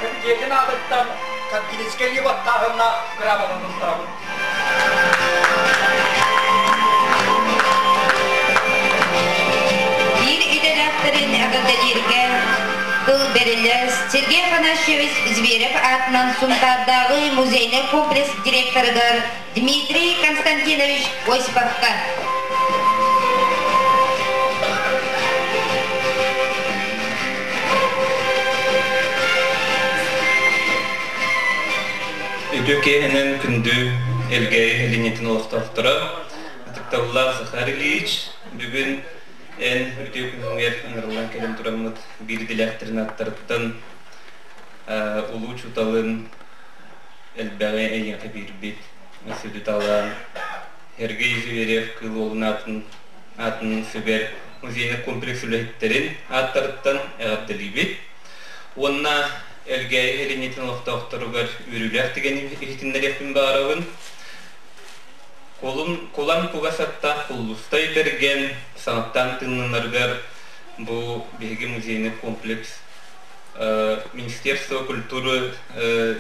Кэмитиэтин аатыттан Кабинетскай баттааһынна грамотатын туттарабын. Биир идэлээхтэрин эҕэрдэлииргэ тыл бэриллэр Сергей Афанасьевич Зверев аатынан Сунтаардааҕы музейнай комплекс директорыгар Дмитрий Константинович Осиповка. Үтүө киэһэнэн күндү Элгээйи линиятын олохтоохторо, ытыктабыллаах Захар Ильич, бүгүн эн үтүө күнүҥэр ыҥырыллан кэлэн тураммыт биир идэлээхтэрин ааттарыттан улуу учууталын элбэҕи эйиэхэ биэрбит сүдү талаан Сергей Зверев Кыыл Уолун аатын аатын сүгэр музейный комплекс үлэһиттэрин ааттарыттан эҕэрдэлиибит. Уонна Элгээйи Эриниэтин олохтоохторугар үөрүүлээх түгэни иһитиннэриэхпин баҕарабын. Кулун, кулан кугас аттаах Куллустай Бэргэн саҥаттаан тыыннанарыгар бу биһиги музейный комплекс Министерство культуры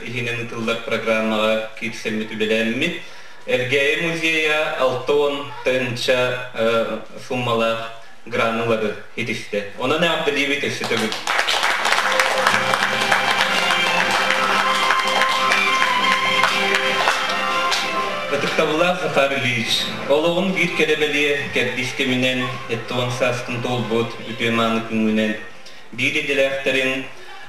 иһинэн ыытыллар программаҕа киирсэммит үлэлээммит. Элгээйи музейа 60 тыһыынча суммалаах гранулары итистэ. Онон эҕэрдэлиибит өссө төгүл. Ытыктабыллаах Захар Ильич, олоҕун биир кэрэ бэлиэ кэрдиис кэминэн, 70 сааскын туолбут үтүө мааны күҥҥүнэн, биир идэлээхтэрин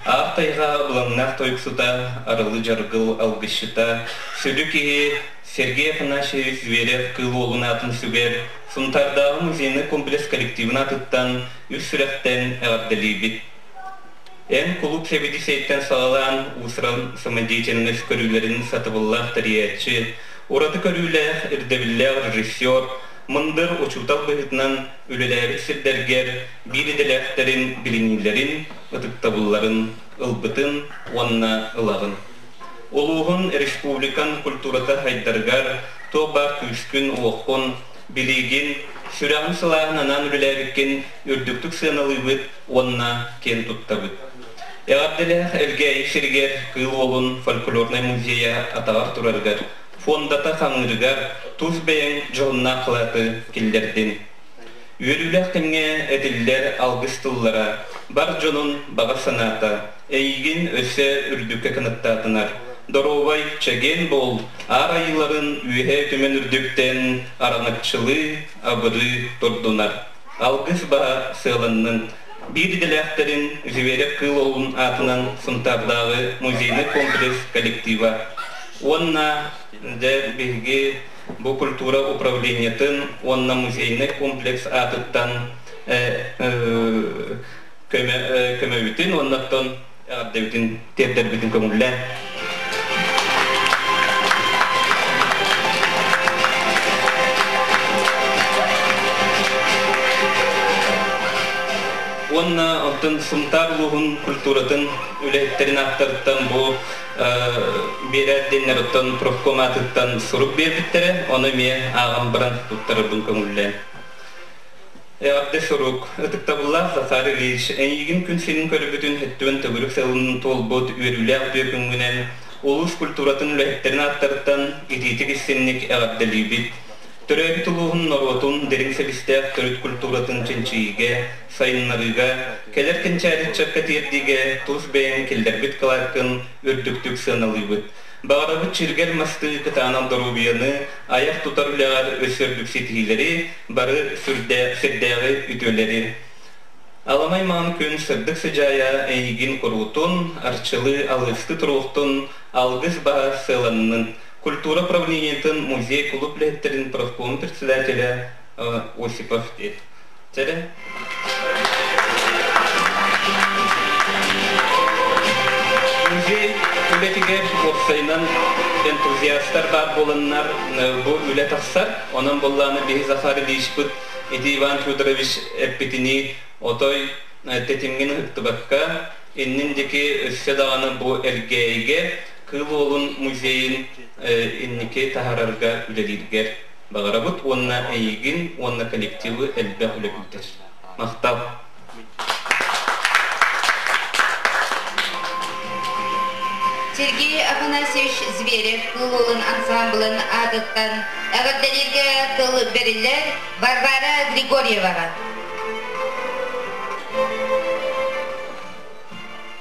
Аар тайҕа былаҥнаах тойуксута, арылы дьаргыл алгысчыта, сүдү киһи Сергей Афанасьевич Зверев Кыыл Уолун аатын сүгэр Сунтаардааҕы музейнай комплекс коллективын аатыттан үс сүрэхтэн эҕэрдэлиибит. Эн кулууп сэбиэдиссэйиттэн саҕалаан уус-уран самодеятельность көрүүлэрин сатабыллаах тэрийээччи, ураты көрүүлээх, ирдэбиллээх режиссер, мындыр учуутал быһыытынан үлэлээбит сирдэргэр биир идэлээхтэрин билиниилэрин, ытыктабылларын ылбытын уонна ылаҕын. Улууһун республикан культурата сайдарыгар туох баар күүскүн-уоххун, билиигин, сүрэҕин сылааһын анаан үлэлээбиккин үрдүктүк сыаналыыбыт уонна киэн туттабыт. Эҕэрдэлээх Элгээйи сиригэр Кыыл Уолун фольклорнай музейа атаҕар турарыгар, фондата хаҥыырыгар тус бэйэҥ дьоһуннаах кылааты киллэрдин. Үөрүүлээх кэмҥэ этиллэр алгыс тыллара, бар дьонун баҕа санаата, эйигин өссө үрдүккэ кынаттаатынар. Доруобай, чэгиэн буол, аар айыыларын үөһэ үтүмэн үрдүктэн араҥаччылыы, абырыы турдунар. Алгыс баһа сыаланнын. Биир идэлээхтэрин Зверев Кыыл Уолун аатынан Сунтаардааҕы музейнай комплекс коллектива уонна дьэ биһиги бу культура управлениетын уонна музейнай комплекс аатыттан көмөбүтүн уонна оттон эҕэрдэбитин тиэрдэрбитин көҥүллээн. Уонна онтон Сунтаар улууһун культуратын үлэһиттэрин ааттарыттан бу биэрэр диэннэр оттон профком аатыттан сурук биэрбиттэрэ, ону эмиэ ааҕан баран туттарарбын көҥүллээн. Эҕэрдэ сурук. Ытыктабыллаах Захар Ильич, эйигин күн сирин көрбүтүн өттүн төгүрүк сылын туолбут үөрүүлээх үтүө күҥҥүнэн улуус культуратын үлэһиттэрин ааттарыттан итиитик истинник эҕэрдэлиибит. Төрөөбүт улууһун норуотун дириҥ силистээх төрүт культуратын чинчийиигэ, сайыннарыыга, кэлэр кэнчээри ыччакка тиэрдиигэ тус бэйэҥ киллэрбит кылааккын үрдүктүк сыаналыыбыт. Баҕарабыт чиргэл мастыы кытаанах доруобуйаны, айар-тутар үлэҕэр өссө үрдүк ситиһиилэри, бары сирдээҕи үтүөлэри. Аламай маҥан күн сырдык сыдьаайа эйигин куруутун, арчылыы алгысты туруохтун, алгыс баһа сыаланнын. Культура управлениетын музей кулууп үлэһиттэрин профком председателя Осипов диэн. Чэрэ. Музей үлэтигэр уопсайынан энтузиастар баар буоланнар бу үлэ тахсар. Онон буоллааны биһи Захар Ильичпыт ити Иван Федорович эппитинии отой тэтимҥин ыһыктыбакка иннин диэки өссө даҕаны бу Элгээйигэ Кыыл Уолун музейын инники таһаарарга үлэлииргэр баҕарабыт уонна эйигин уонна коллективы элбэх үлэ күүтэр. Махтал! Сергей Афанасьевич Зверев Кыыл Уолун ансаамбылын аатыттан эҕэрдэлииргэ тыл бэриллэр Варвара Григорьеваҕа.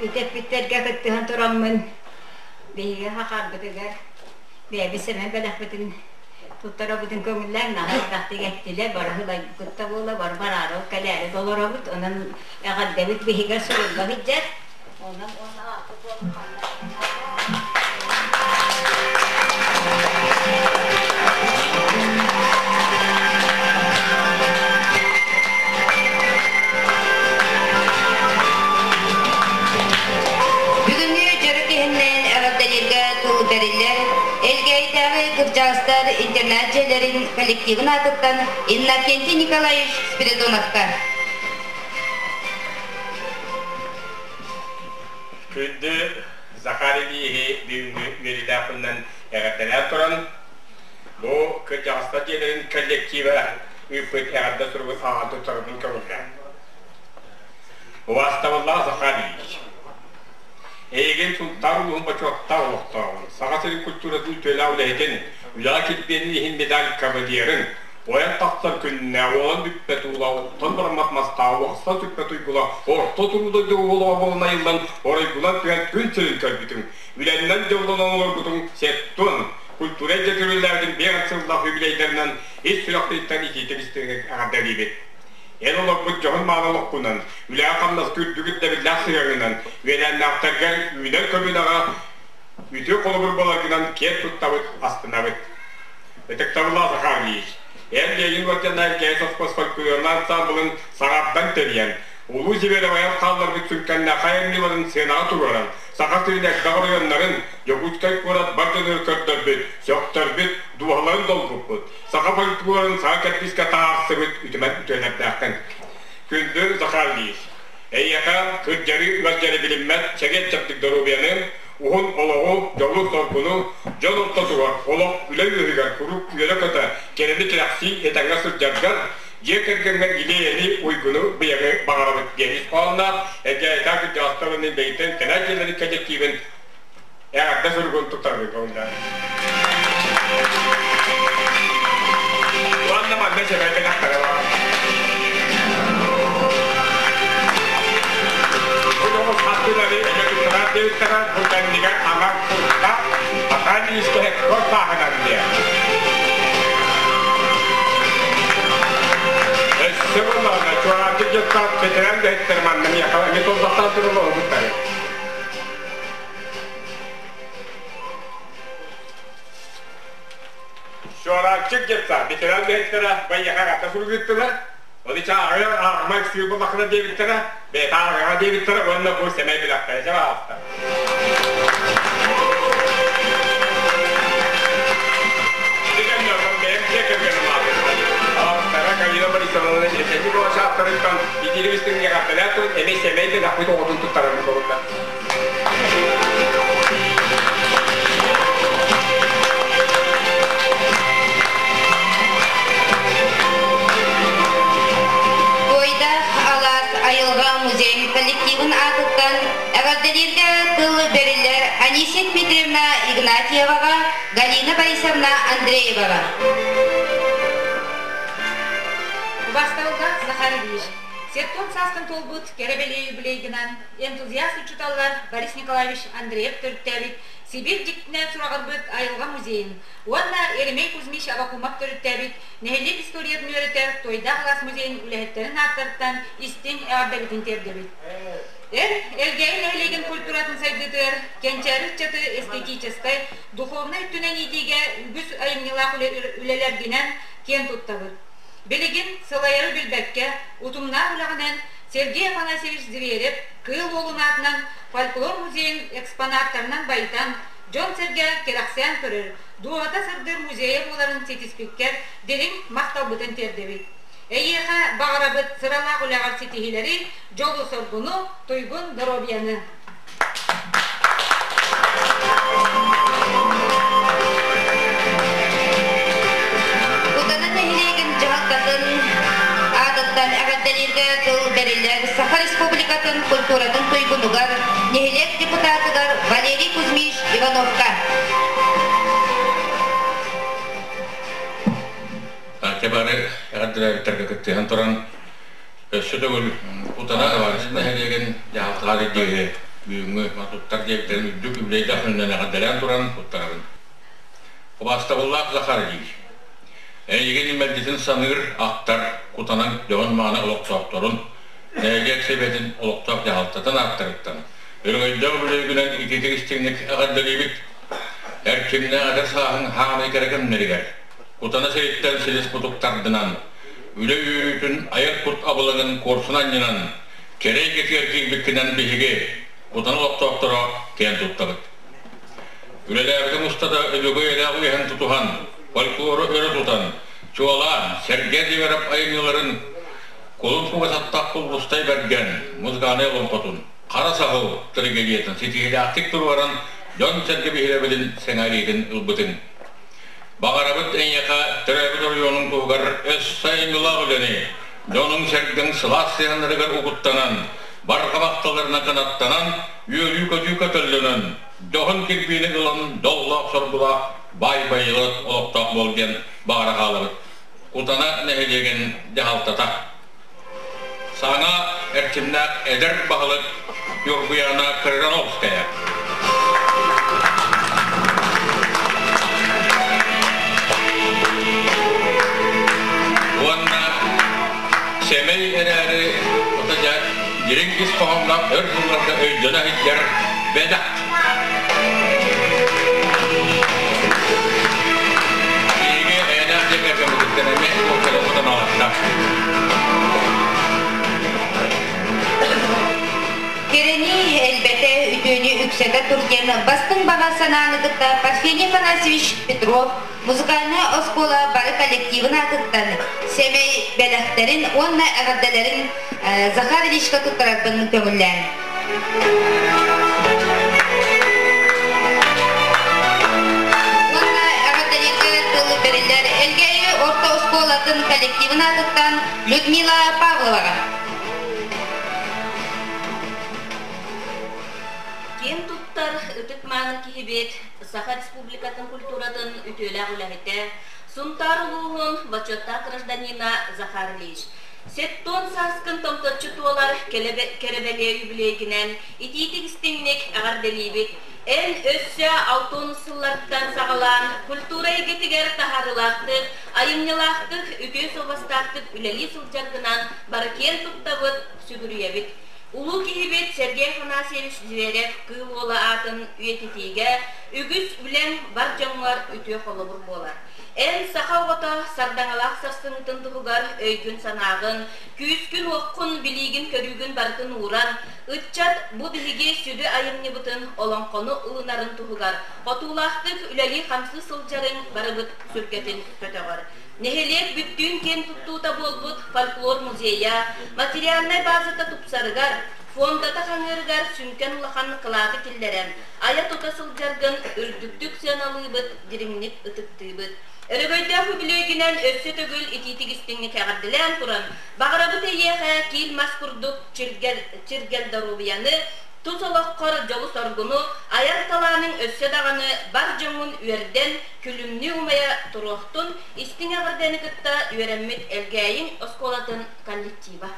Үтэппиттэргэ кыттыһан тураммын биһиги хахарбытыгар бэйэбит сэмэн бэлэхпитин туттарабытын көҥүллээн наһаа элбэхтик эттилэр, бары ылайбыт да буола, бары бараары кэлээри да олоробут, онон эҕэрдэбит биһигэр сурулла сылдьар. Онон уонна ааппыт Бүгүҥҥү дьоро киһиннээн эҕэрдэлииргэ тыл бэриллэр Элгээйитээҕи кырдьаҕастар интернат дьиэлэрин коллективын аатыттан Иннокентий Николаевич Спиридоновка. Күндү Захар Ильиһи бүгүҥҥү үөрүүлээх күнүнэн эҕэрдэлээн туран, бу кырдьаҕастар дьиэлэрин коллектива ыыппыт эҕэрдэ суругун ааҕан туттарбын көҥүллээн. Убаастабыллаах Захар Ильич, эйигин Сунтаар улууһун бочуоттаах олохтооҕун, Саха сирин культуратын үтүөлээх үлэһитин, үлэҕэ килбиэнин иһин медаль кавалерын, Ойон тахсар күннээх, уолан бүппэт уула, оттон бараммат мастаах, уохсан сүппэт уйгула, орто туруу дойду уолуга буолан айыллан, оройгунан түһэн күн сирин көрбүтүҥ, үлэннэн дьоллонон олорбутуҥ сеттун, культура эйгэ көрүллээбитин биэс сыллаах юбилейдарынан ис сүрэхпититтэн итиитик истиҥник эҕэрдэлиибит. Эн олорбут дьоһун-мааны олоххунан, үлэҕэ-хамнаска үрдүк ирдэбиллээх сыһыаҥҥынан, үөлээннээхтэргэр үүнэр көлүөнэҕэ үтүө холобур буоларгынан киэн туттабыт, астынабыт. Ытыктабыллаах Захар Ильич, эн Ленин уордьаннаах Элгээйи совхоз фольклорнай ансаамбылын саҥардан тэрийэн, Улуу Сибиэрэп айан хаалларбыт сүҥкэннээх айымньыларын сыанаҕа туруоран, Саха сирин элбэх оройуоннарын, Дьокуускай куорат бар дьонугар көрдөрбүт, сөхтөрбүт, дууһаларын долгуппут, саха фольклорун саҥа кэрдиискэ таһаарсыбыт үтүмэн үтүөлэрдээххин. Күндү Захар Ильич, эйиэхэ кырдьары ыалдьары билиммэт чэгиэн-чэбдик доруобуйаны, уһун олоҕу, дьолу-соргуну, дьон ортотугар, олох үлэ үөһүгэр куруук үөрэ-көтө, кэрэни кэрэхсии этэҥҥэ сылдьаргар, дьиэ кэргэҥҥэр илиэйэни, уйгуну, быйаҥы баҕарабыт диэн ис хоһоонноох Элгээйитээ кырдьаҕастарынын бэйэтин кэнэ дьиэлэрин кэлэктиибин эҕэрдэ суругун туттарбын көҥүллээн. Уонна манна сэмэй бэлэхтэрэ баар. Бу дьоҕус хартыынаны эмэ туттарар диэбиттэрэ, бу кэннигэр аҥар курта, Ахан иискэ кор бааһынан диэн. Өссө буоллаҕына, чуораанчык дьоттоох ветеран үлэһиттэр манна миэхэ эмиэ толбохтоон туран олорбуттар. Чуораанчык детсад ветеран үлэһиттэрэ байыаха ата суругуттулар. Оны чааҕы ааҕыма ыксыыр буоллаххына диэбиттэрэ, бэйэтэ ааҕыаҕа диэбиттэрэ уонна бу сэмэй билэхтэрэ дьэ ааста. Бэйэм дьиэ кэргэним аатыттан Галина Борисовна Есенникова шааттарыттан итиилик истиҥ эҕэрдэлээн туран Сэмэй бэлэхпит оҕотун туттарарбыт көҥүллэн. Туойдаах алаас айылҕа музейын коллективын аатыттан эҕэрдэлииргэ тыл бэриллэр Анисия Дмитриевна Игнатьеваҕа, Галина Борисовна Андрееваҕа. Убастабылга Захар Ильич, Сертон саастан туолбут кэрэ бэлиэ юбилейгынан энтузиаст учууталлар Борис Николаевич Андреев төрүттээбит Сибиир дьиктинэн сураҕырбыт айылҕа музейын уонна Еремей Кузьмич Авакумов төрүттээбит нэһилиэк историятын үөрэтэр Туойдаах алаас музейын үлэһиттэрин ааттарыттан истиҥ эҕэрдэбитин тиэрдэбит. Эр Элгээйи нэһилиэгин культуратын сайдыытыгар кэнчээри ыччаты эстетическай, духовнай өттүнэн иитиигэ үгүс айымньылаах үлэлэргинэн киэн туттабыт. Билигин сылайары билбэккэ, утумнаах үлэҕинэн Сергей Афанасьевич Зверев Кыыл Уолун аатынан фольклор музейын экспонаттарынан байытан, дьон-сэргэ кэрэхсээн көрөр, дууһата сырдыыр музейа буоларын ситиспиккэр дириҥ махталбытын тиэрдэбит. Эйиэхэ баҕарабыт сыралаах үлэҕэр ситиһиилэри, дьолу-соргуну, туйгун доруобуйаны! Кутана нэһилиэгин дьаһалтатын аатыттан эҕэрдэлииргэ тыл бэриллэр Саха Республикатын культуратын туйгунугар, нэһилиэк депутатыгар Валерий Кузьмич Ивановка. Ача бары эҕэрдэлээбиттэргэ кыттыһан туран Өссө төгүл Кутана нэһилиэгин дьаһалталаах диэри бүгүҥҥү туттар диэбиттэрин үрдүк үбүлүөйдээх күнүнэн эҕэрдэлээн туран туттарабын. Убаастабыллаах Захар Ильич, эйигин мэлдьитин саныыр, ахтар Кутанан дьоһун-мааны олохтоохторун, нэһилиэк сэбиэтин олохтоох дьаһалтатын ааттарыттан өрөгөйдөөх үбүлүөйгүнэн итиитик истиҥник эҕэрдэлиибит. Эрчимнээх эдэр сааһыҥ хаамай кэрэ кэмнэригэр Кутана сириттэн силис мутук тардынан, үлэ үөрүүтүн айар кут абылаҥын куорсун анньынан, кэрэ эйгэтигэр киирбиккинэн биһиги, Кутана олохтоохторо, киэн туттабыт. Үлэлээбитиҥ устата өбүгэ үйэлээх үгэһин тутуһан, фольклору өрө тутан, чуолаан, Сэргэ Диверов айымньыларын Кулун кугасаттах Куллустай Бэргэн музыкальнай олоҥхотун Хара саһыл трагедиятын ситиһиилээхтик туруоран дьон-сэргэ биһирэбилин сэҥээриитин ылбытыҥ. Баҕарабыт эйиэхэ төрөөбүт оройуонуҥ туһугар өссө айымньылаах үлэни, дьонуҥ-сэргэҥ сылаас сыһыаннарыгар угуттанан, барҕа махталларынан кынаттанан, үөрүү-көтүү көтөллөнөн, дьоһун кирбиини ылан дьоллоох-соргулаах баай байылыат олохтоох буол диэн баҕара хаалабыт. Кутана нэһилиэгин дьаһалтата. Саҥа эрчимнээх эдэр баһылык Ньургуйаана Крыжановская. Уонна сэмэй эрээри ото дьэ дириҥ ис хоһоонноох өр сылларга өйдөнө сылдьар бэдэх. Биһиги эйэлээх дьиэ кэргэммититтэн эмиэ туох кутаналаста. Кэрэни элбэтэ, үтүөнү үксэтэ тур диэн бастыҥ баҕа санааны кытта Парфений Афанасьевич Петров музыкальнай оскуола бары коллективын аатыттан сэмэй бэлэхтэрин уонна эҕэрдэлэрин Захар Ильичка туттарарбын көҥүллээн. Уонна эҕэрдэлииргэ тыл бэриллэр Элгээйи орто оскуолатын коллективын аатыттан Людмила Павловаҕа. Киэн туттар ытык-мааны киһибит, Саха Республикатын культуратын үтүөлээх үлэһитэ, Сунтаар улууһун бочуоттаах гражданина Захар Ильич. Сеттон сааскын томточчу туолар кэрэ-бэлиэ юбилейгинэн итиитик истиҥник эҕэрдэлиибит. Эн өссө алтон сыллартан саҕалаан культура эйгэтигэр таһаарыылаахтык, айымньылаахтык, үтүө суобастаахтык үлэлии сылдьаргынан бары киэн туттабыт, сүгүрүйэбит. Улуу киһибит Сергей Афанасьевич Зверев Кыыл Уола аатын үйэтитиигэ үгүс үлэҥ бар дьоҥҥор үтүө холобур буолар. Эн саха оҕото сардаҥалаах сарсыҥҥытын туһугар өйгүн-санааҕын, күүскүн-уоххун, билиигин-көрүүгүн барытын ууран, ыччат бу биһиги сүдү айымньыбытын олоҥхону ылынарын туһугар хотуулаахтык үлэлии-хамсыы сылдьарыҥ барыбыт сүргэтин көтөҕөр. Нэһилиэк бүттүүн киэн туттуута буолбут фольклор музейа материальнай базата тупсарыгар, фондата хаҥыырыгар сүҥкэн улахан кылааты киллэрэн, айа-тута сылдьаргын үрдүктүк сыаналыыбыт, дириҥник ытыктыыбыт. Өрөгөйдөөх үбүлүөйгүнэн өссө төгүл итиитик истиҥник эҕэрдэлээн туран, баҕарабыт эйиэхэ киил мас курдук чиргэл, чиргэл доруобуйаны, тус олоххор дьолу-соргуну, айар талааныҥ өссө даҕаны бар дьоҥҥун үөрдэн, күлүмнүү умайа туруохтун, истиҥ эҕэрдэни кытта үөрэммит Элгээйиҥ оскуолатын коллектива.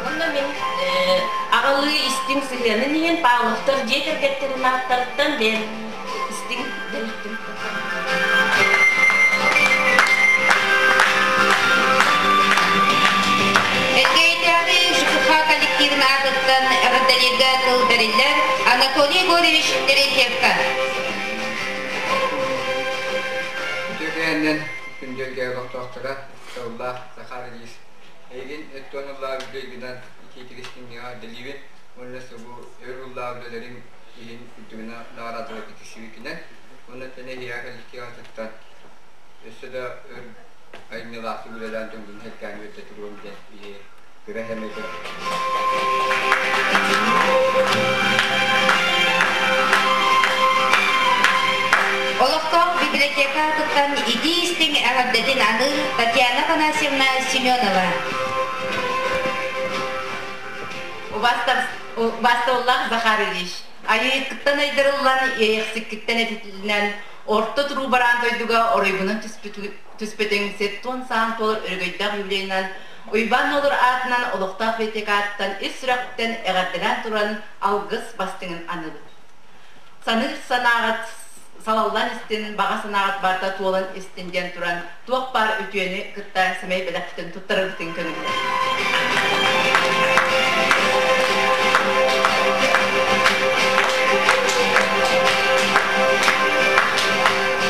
Онно мин аҕалыы истиҥ сыһыанын иһин Павловтар дьиэ кэргэттэрин ааттарыттан бэйэм истиҥ бэлэхпин Элгээйитээҕи ЖКХ коллективын аатыттан эҕэрдэлииргэ тыл бэриллэр Анатолий Егорович Терентьевка. Үтүөкээннэн күндү олохтоохторо Сыллаах Захар Ильич эйигин өттүөн ыллаах үлэйгинэн итиитигистиҥҥэҕэ дэлиибин уонна субу өр ыллаах үлэлэриҥ иһин үрдүгүнэ наҕараадаларга тиксибиккинэн уонна тэҥэ иһиэхэ коллективатыттан өссө да өр айымньылаахтык үлэлээн дьоҥҥун һэлкээн үөрдэ туруом диэн биһи кыра сэмэйдэр Олохтоох библиотека аатыттан итии-истиҥ эҕэрдэтин аныыр Татьяна Афанасьевна Семенова. Убаастабыллаах Захар Ильич, айыыккыттан айдарыллан, иэйэхсиккиттэн этитиллинэн, орто туруу бараан дойдуга оройгунан түспүтүҥ сеттуон саан туолар өрөгөйдөөх юбилейынан Уйбаан Нуолур аатынан олохтоох библиотека ааттан ис сүрэхтэн эҕэрдэлээн туран алгыс бастыҥын аныыбыт. Саныыр санааҕыт салаллан истин, баҕа санааҕыт барыта туолан истин диэн туран туох баар үтүөнү кытта сэмэй бэлэхпитин туттарарбытын көҥүллэр.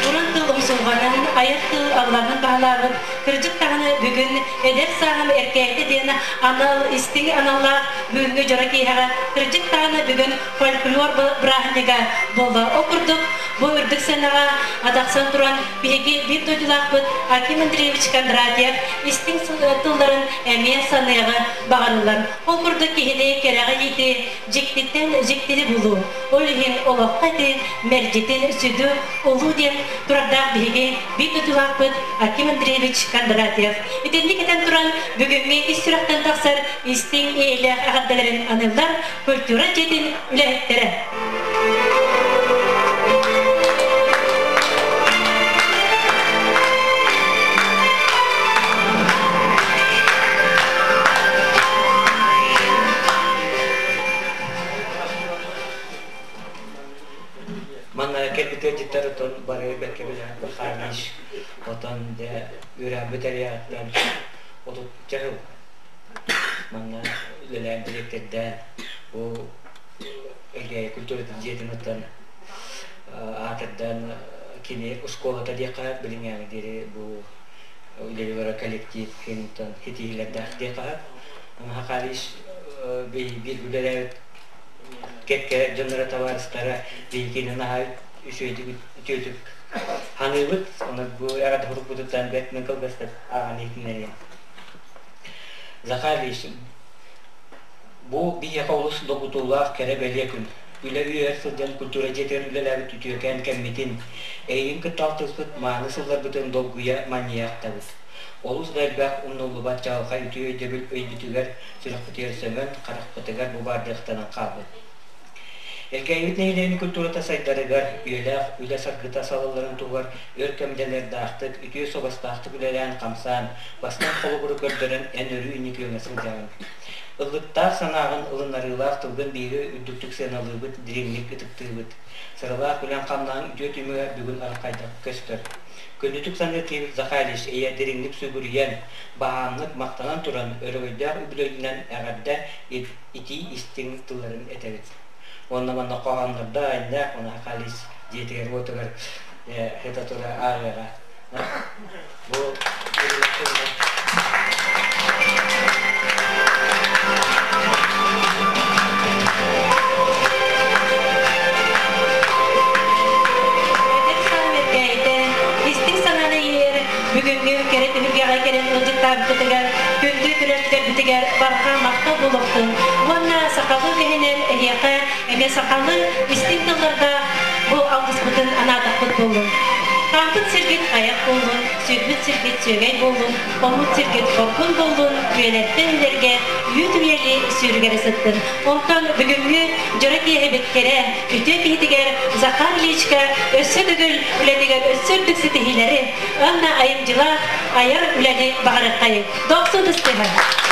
Уран тыл умсулҕанын, айар тыл абылаҥын баһылаабыт, кырдьык даҕаны бүгүн эдэр сааһым эркээйитэ диэн анал истиҥ аналлаах бүгүҥҥү дьоро киэһэҕэ кырдьык даҕаны бүгүн фольклор бырааһынньыга буолла. Ол курдук бу үрдүк сыанаҕа атахсан туран биһиги биир дойдулаахпыт Аким Андреевич Кондратьев истиҥ тылларын эмиэ саныаҕы баҕарыллар. Ол курдук киһини кэрэҕэ иитии, дьиктиттэн дьиктини булуу, ол иһин олоххо ити мэлдьитин сүдү улуу диэн турардаах биһиги биир дойдулаахпыт Аким Андреевич Кондратьев. Итинник этэн туран бүгүҥҥү ис сүрэхтэн тахсар истиҥ эйэлээх эҕэрдэлэрин аныыллар культура дьиэтин үлэһиттэрэ. Манна кэлбит ыалдьыттар отон бары бэркэ билэн Ханиш отон дэ үөрэммит эрияттан отут жыл манна үлэлээн дириэктэрдээн бу Элгээйи культуратын дьиэтин оттон аатырдан кини оскуолата диэххэ билиҥҥээҥи диэри бу үлэлии коллектив киниттэн ситиһиилэрдээх диэххэ Хахалиш биир үлэлээбит кэккэ дьонноро табаарыстара биһигини наһаа үчүгэйдик үтүөтүк ханыыбыт ону бу эҕэрдэ сурукпутуттан бэрт мин кылгастык ааҕан иһитиннэриэм Захар Ильич Бу биһиэхэ олус долгутуулаах кэрэ-бэлиэ күн. Үлэ үөһэр сылдьан культура дьиэтигэр үлэлээбит үтүөкээн кэммитин, эйигин кытта алтыспыт мааны сылларбытын долгуйа манньыйа ахтабыт. Олус да элбэх умнуллубат чаҕылхай үтүө өйдөбүл өйбүтүгэр, сүрэхпитигэр сөҥөн, харахпытыгар бу баардыахтанан хаалбыт. Элгээйибит нэһилиэгин культурата сайдарыгар, үйэлээх үлэ саргыта салалларын туһугар өр кэм дьаныардаахтык, үтүө суобастаахтык үлэлээн-хамсаан, бастыҥ холобуру көрдөрөн эн өрүү инники күөҥҥэ сылдьаҕын. Ыллыктаах санааҕын ылыннарыылаах тылгын биһиги үрдүктүк сыаналыыбыт, дириҥник ытыктыыбыт. Сыралаах үлэҥ-хамнаһыҥ үтүө түмүгэ бүгүн араххайдах көстөр. Күндүтүк саныыр киһибит Захарич эйэ дириҥник сүгүрүйэн, баһаамнык махтанан туран, өрөгөйдөөх үбүлүөйүнэн эҕэрдэ итии истиҥ тылларын этэбит. Уонна манна хоһооннордо айда, уонна Хахалис дьиэтигэр-уотугар хета тура ааҕыаҕа. Бу Бүгүҥҥү кэрэ түһүлгэҕэ кэлэн ыалдьыттаабыккытыгар, күндү көрөөччүлэрбитигэр барҕа махтал буолуохтун уонна сахалыы үгэһинэн эһиэхэ эмиэ сахалыы истиҥ тыллардаах бу алгыспытын анаатахпыт буоллун. Хаампыт сиргит айах буоллун, сүүрбүт сиргит сүөгэй буоллун, хоммут сиргит хоргун буоллун, үйэлэртэн үйэлэргэ үүт үйэли сүүрүгэрэ сыттын. Онтон бүгүҥҥү дьоро киэһэбит кэрэ, үтүө киһитигэр Захар Ильичка өссө төгүл үлэтигэр өссө үрдүк ситиһиилэри, уонна айымдьылаах айар үлэни баҕарыаххайыҥ. Дохсун тыстыһа!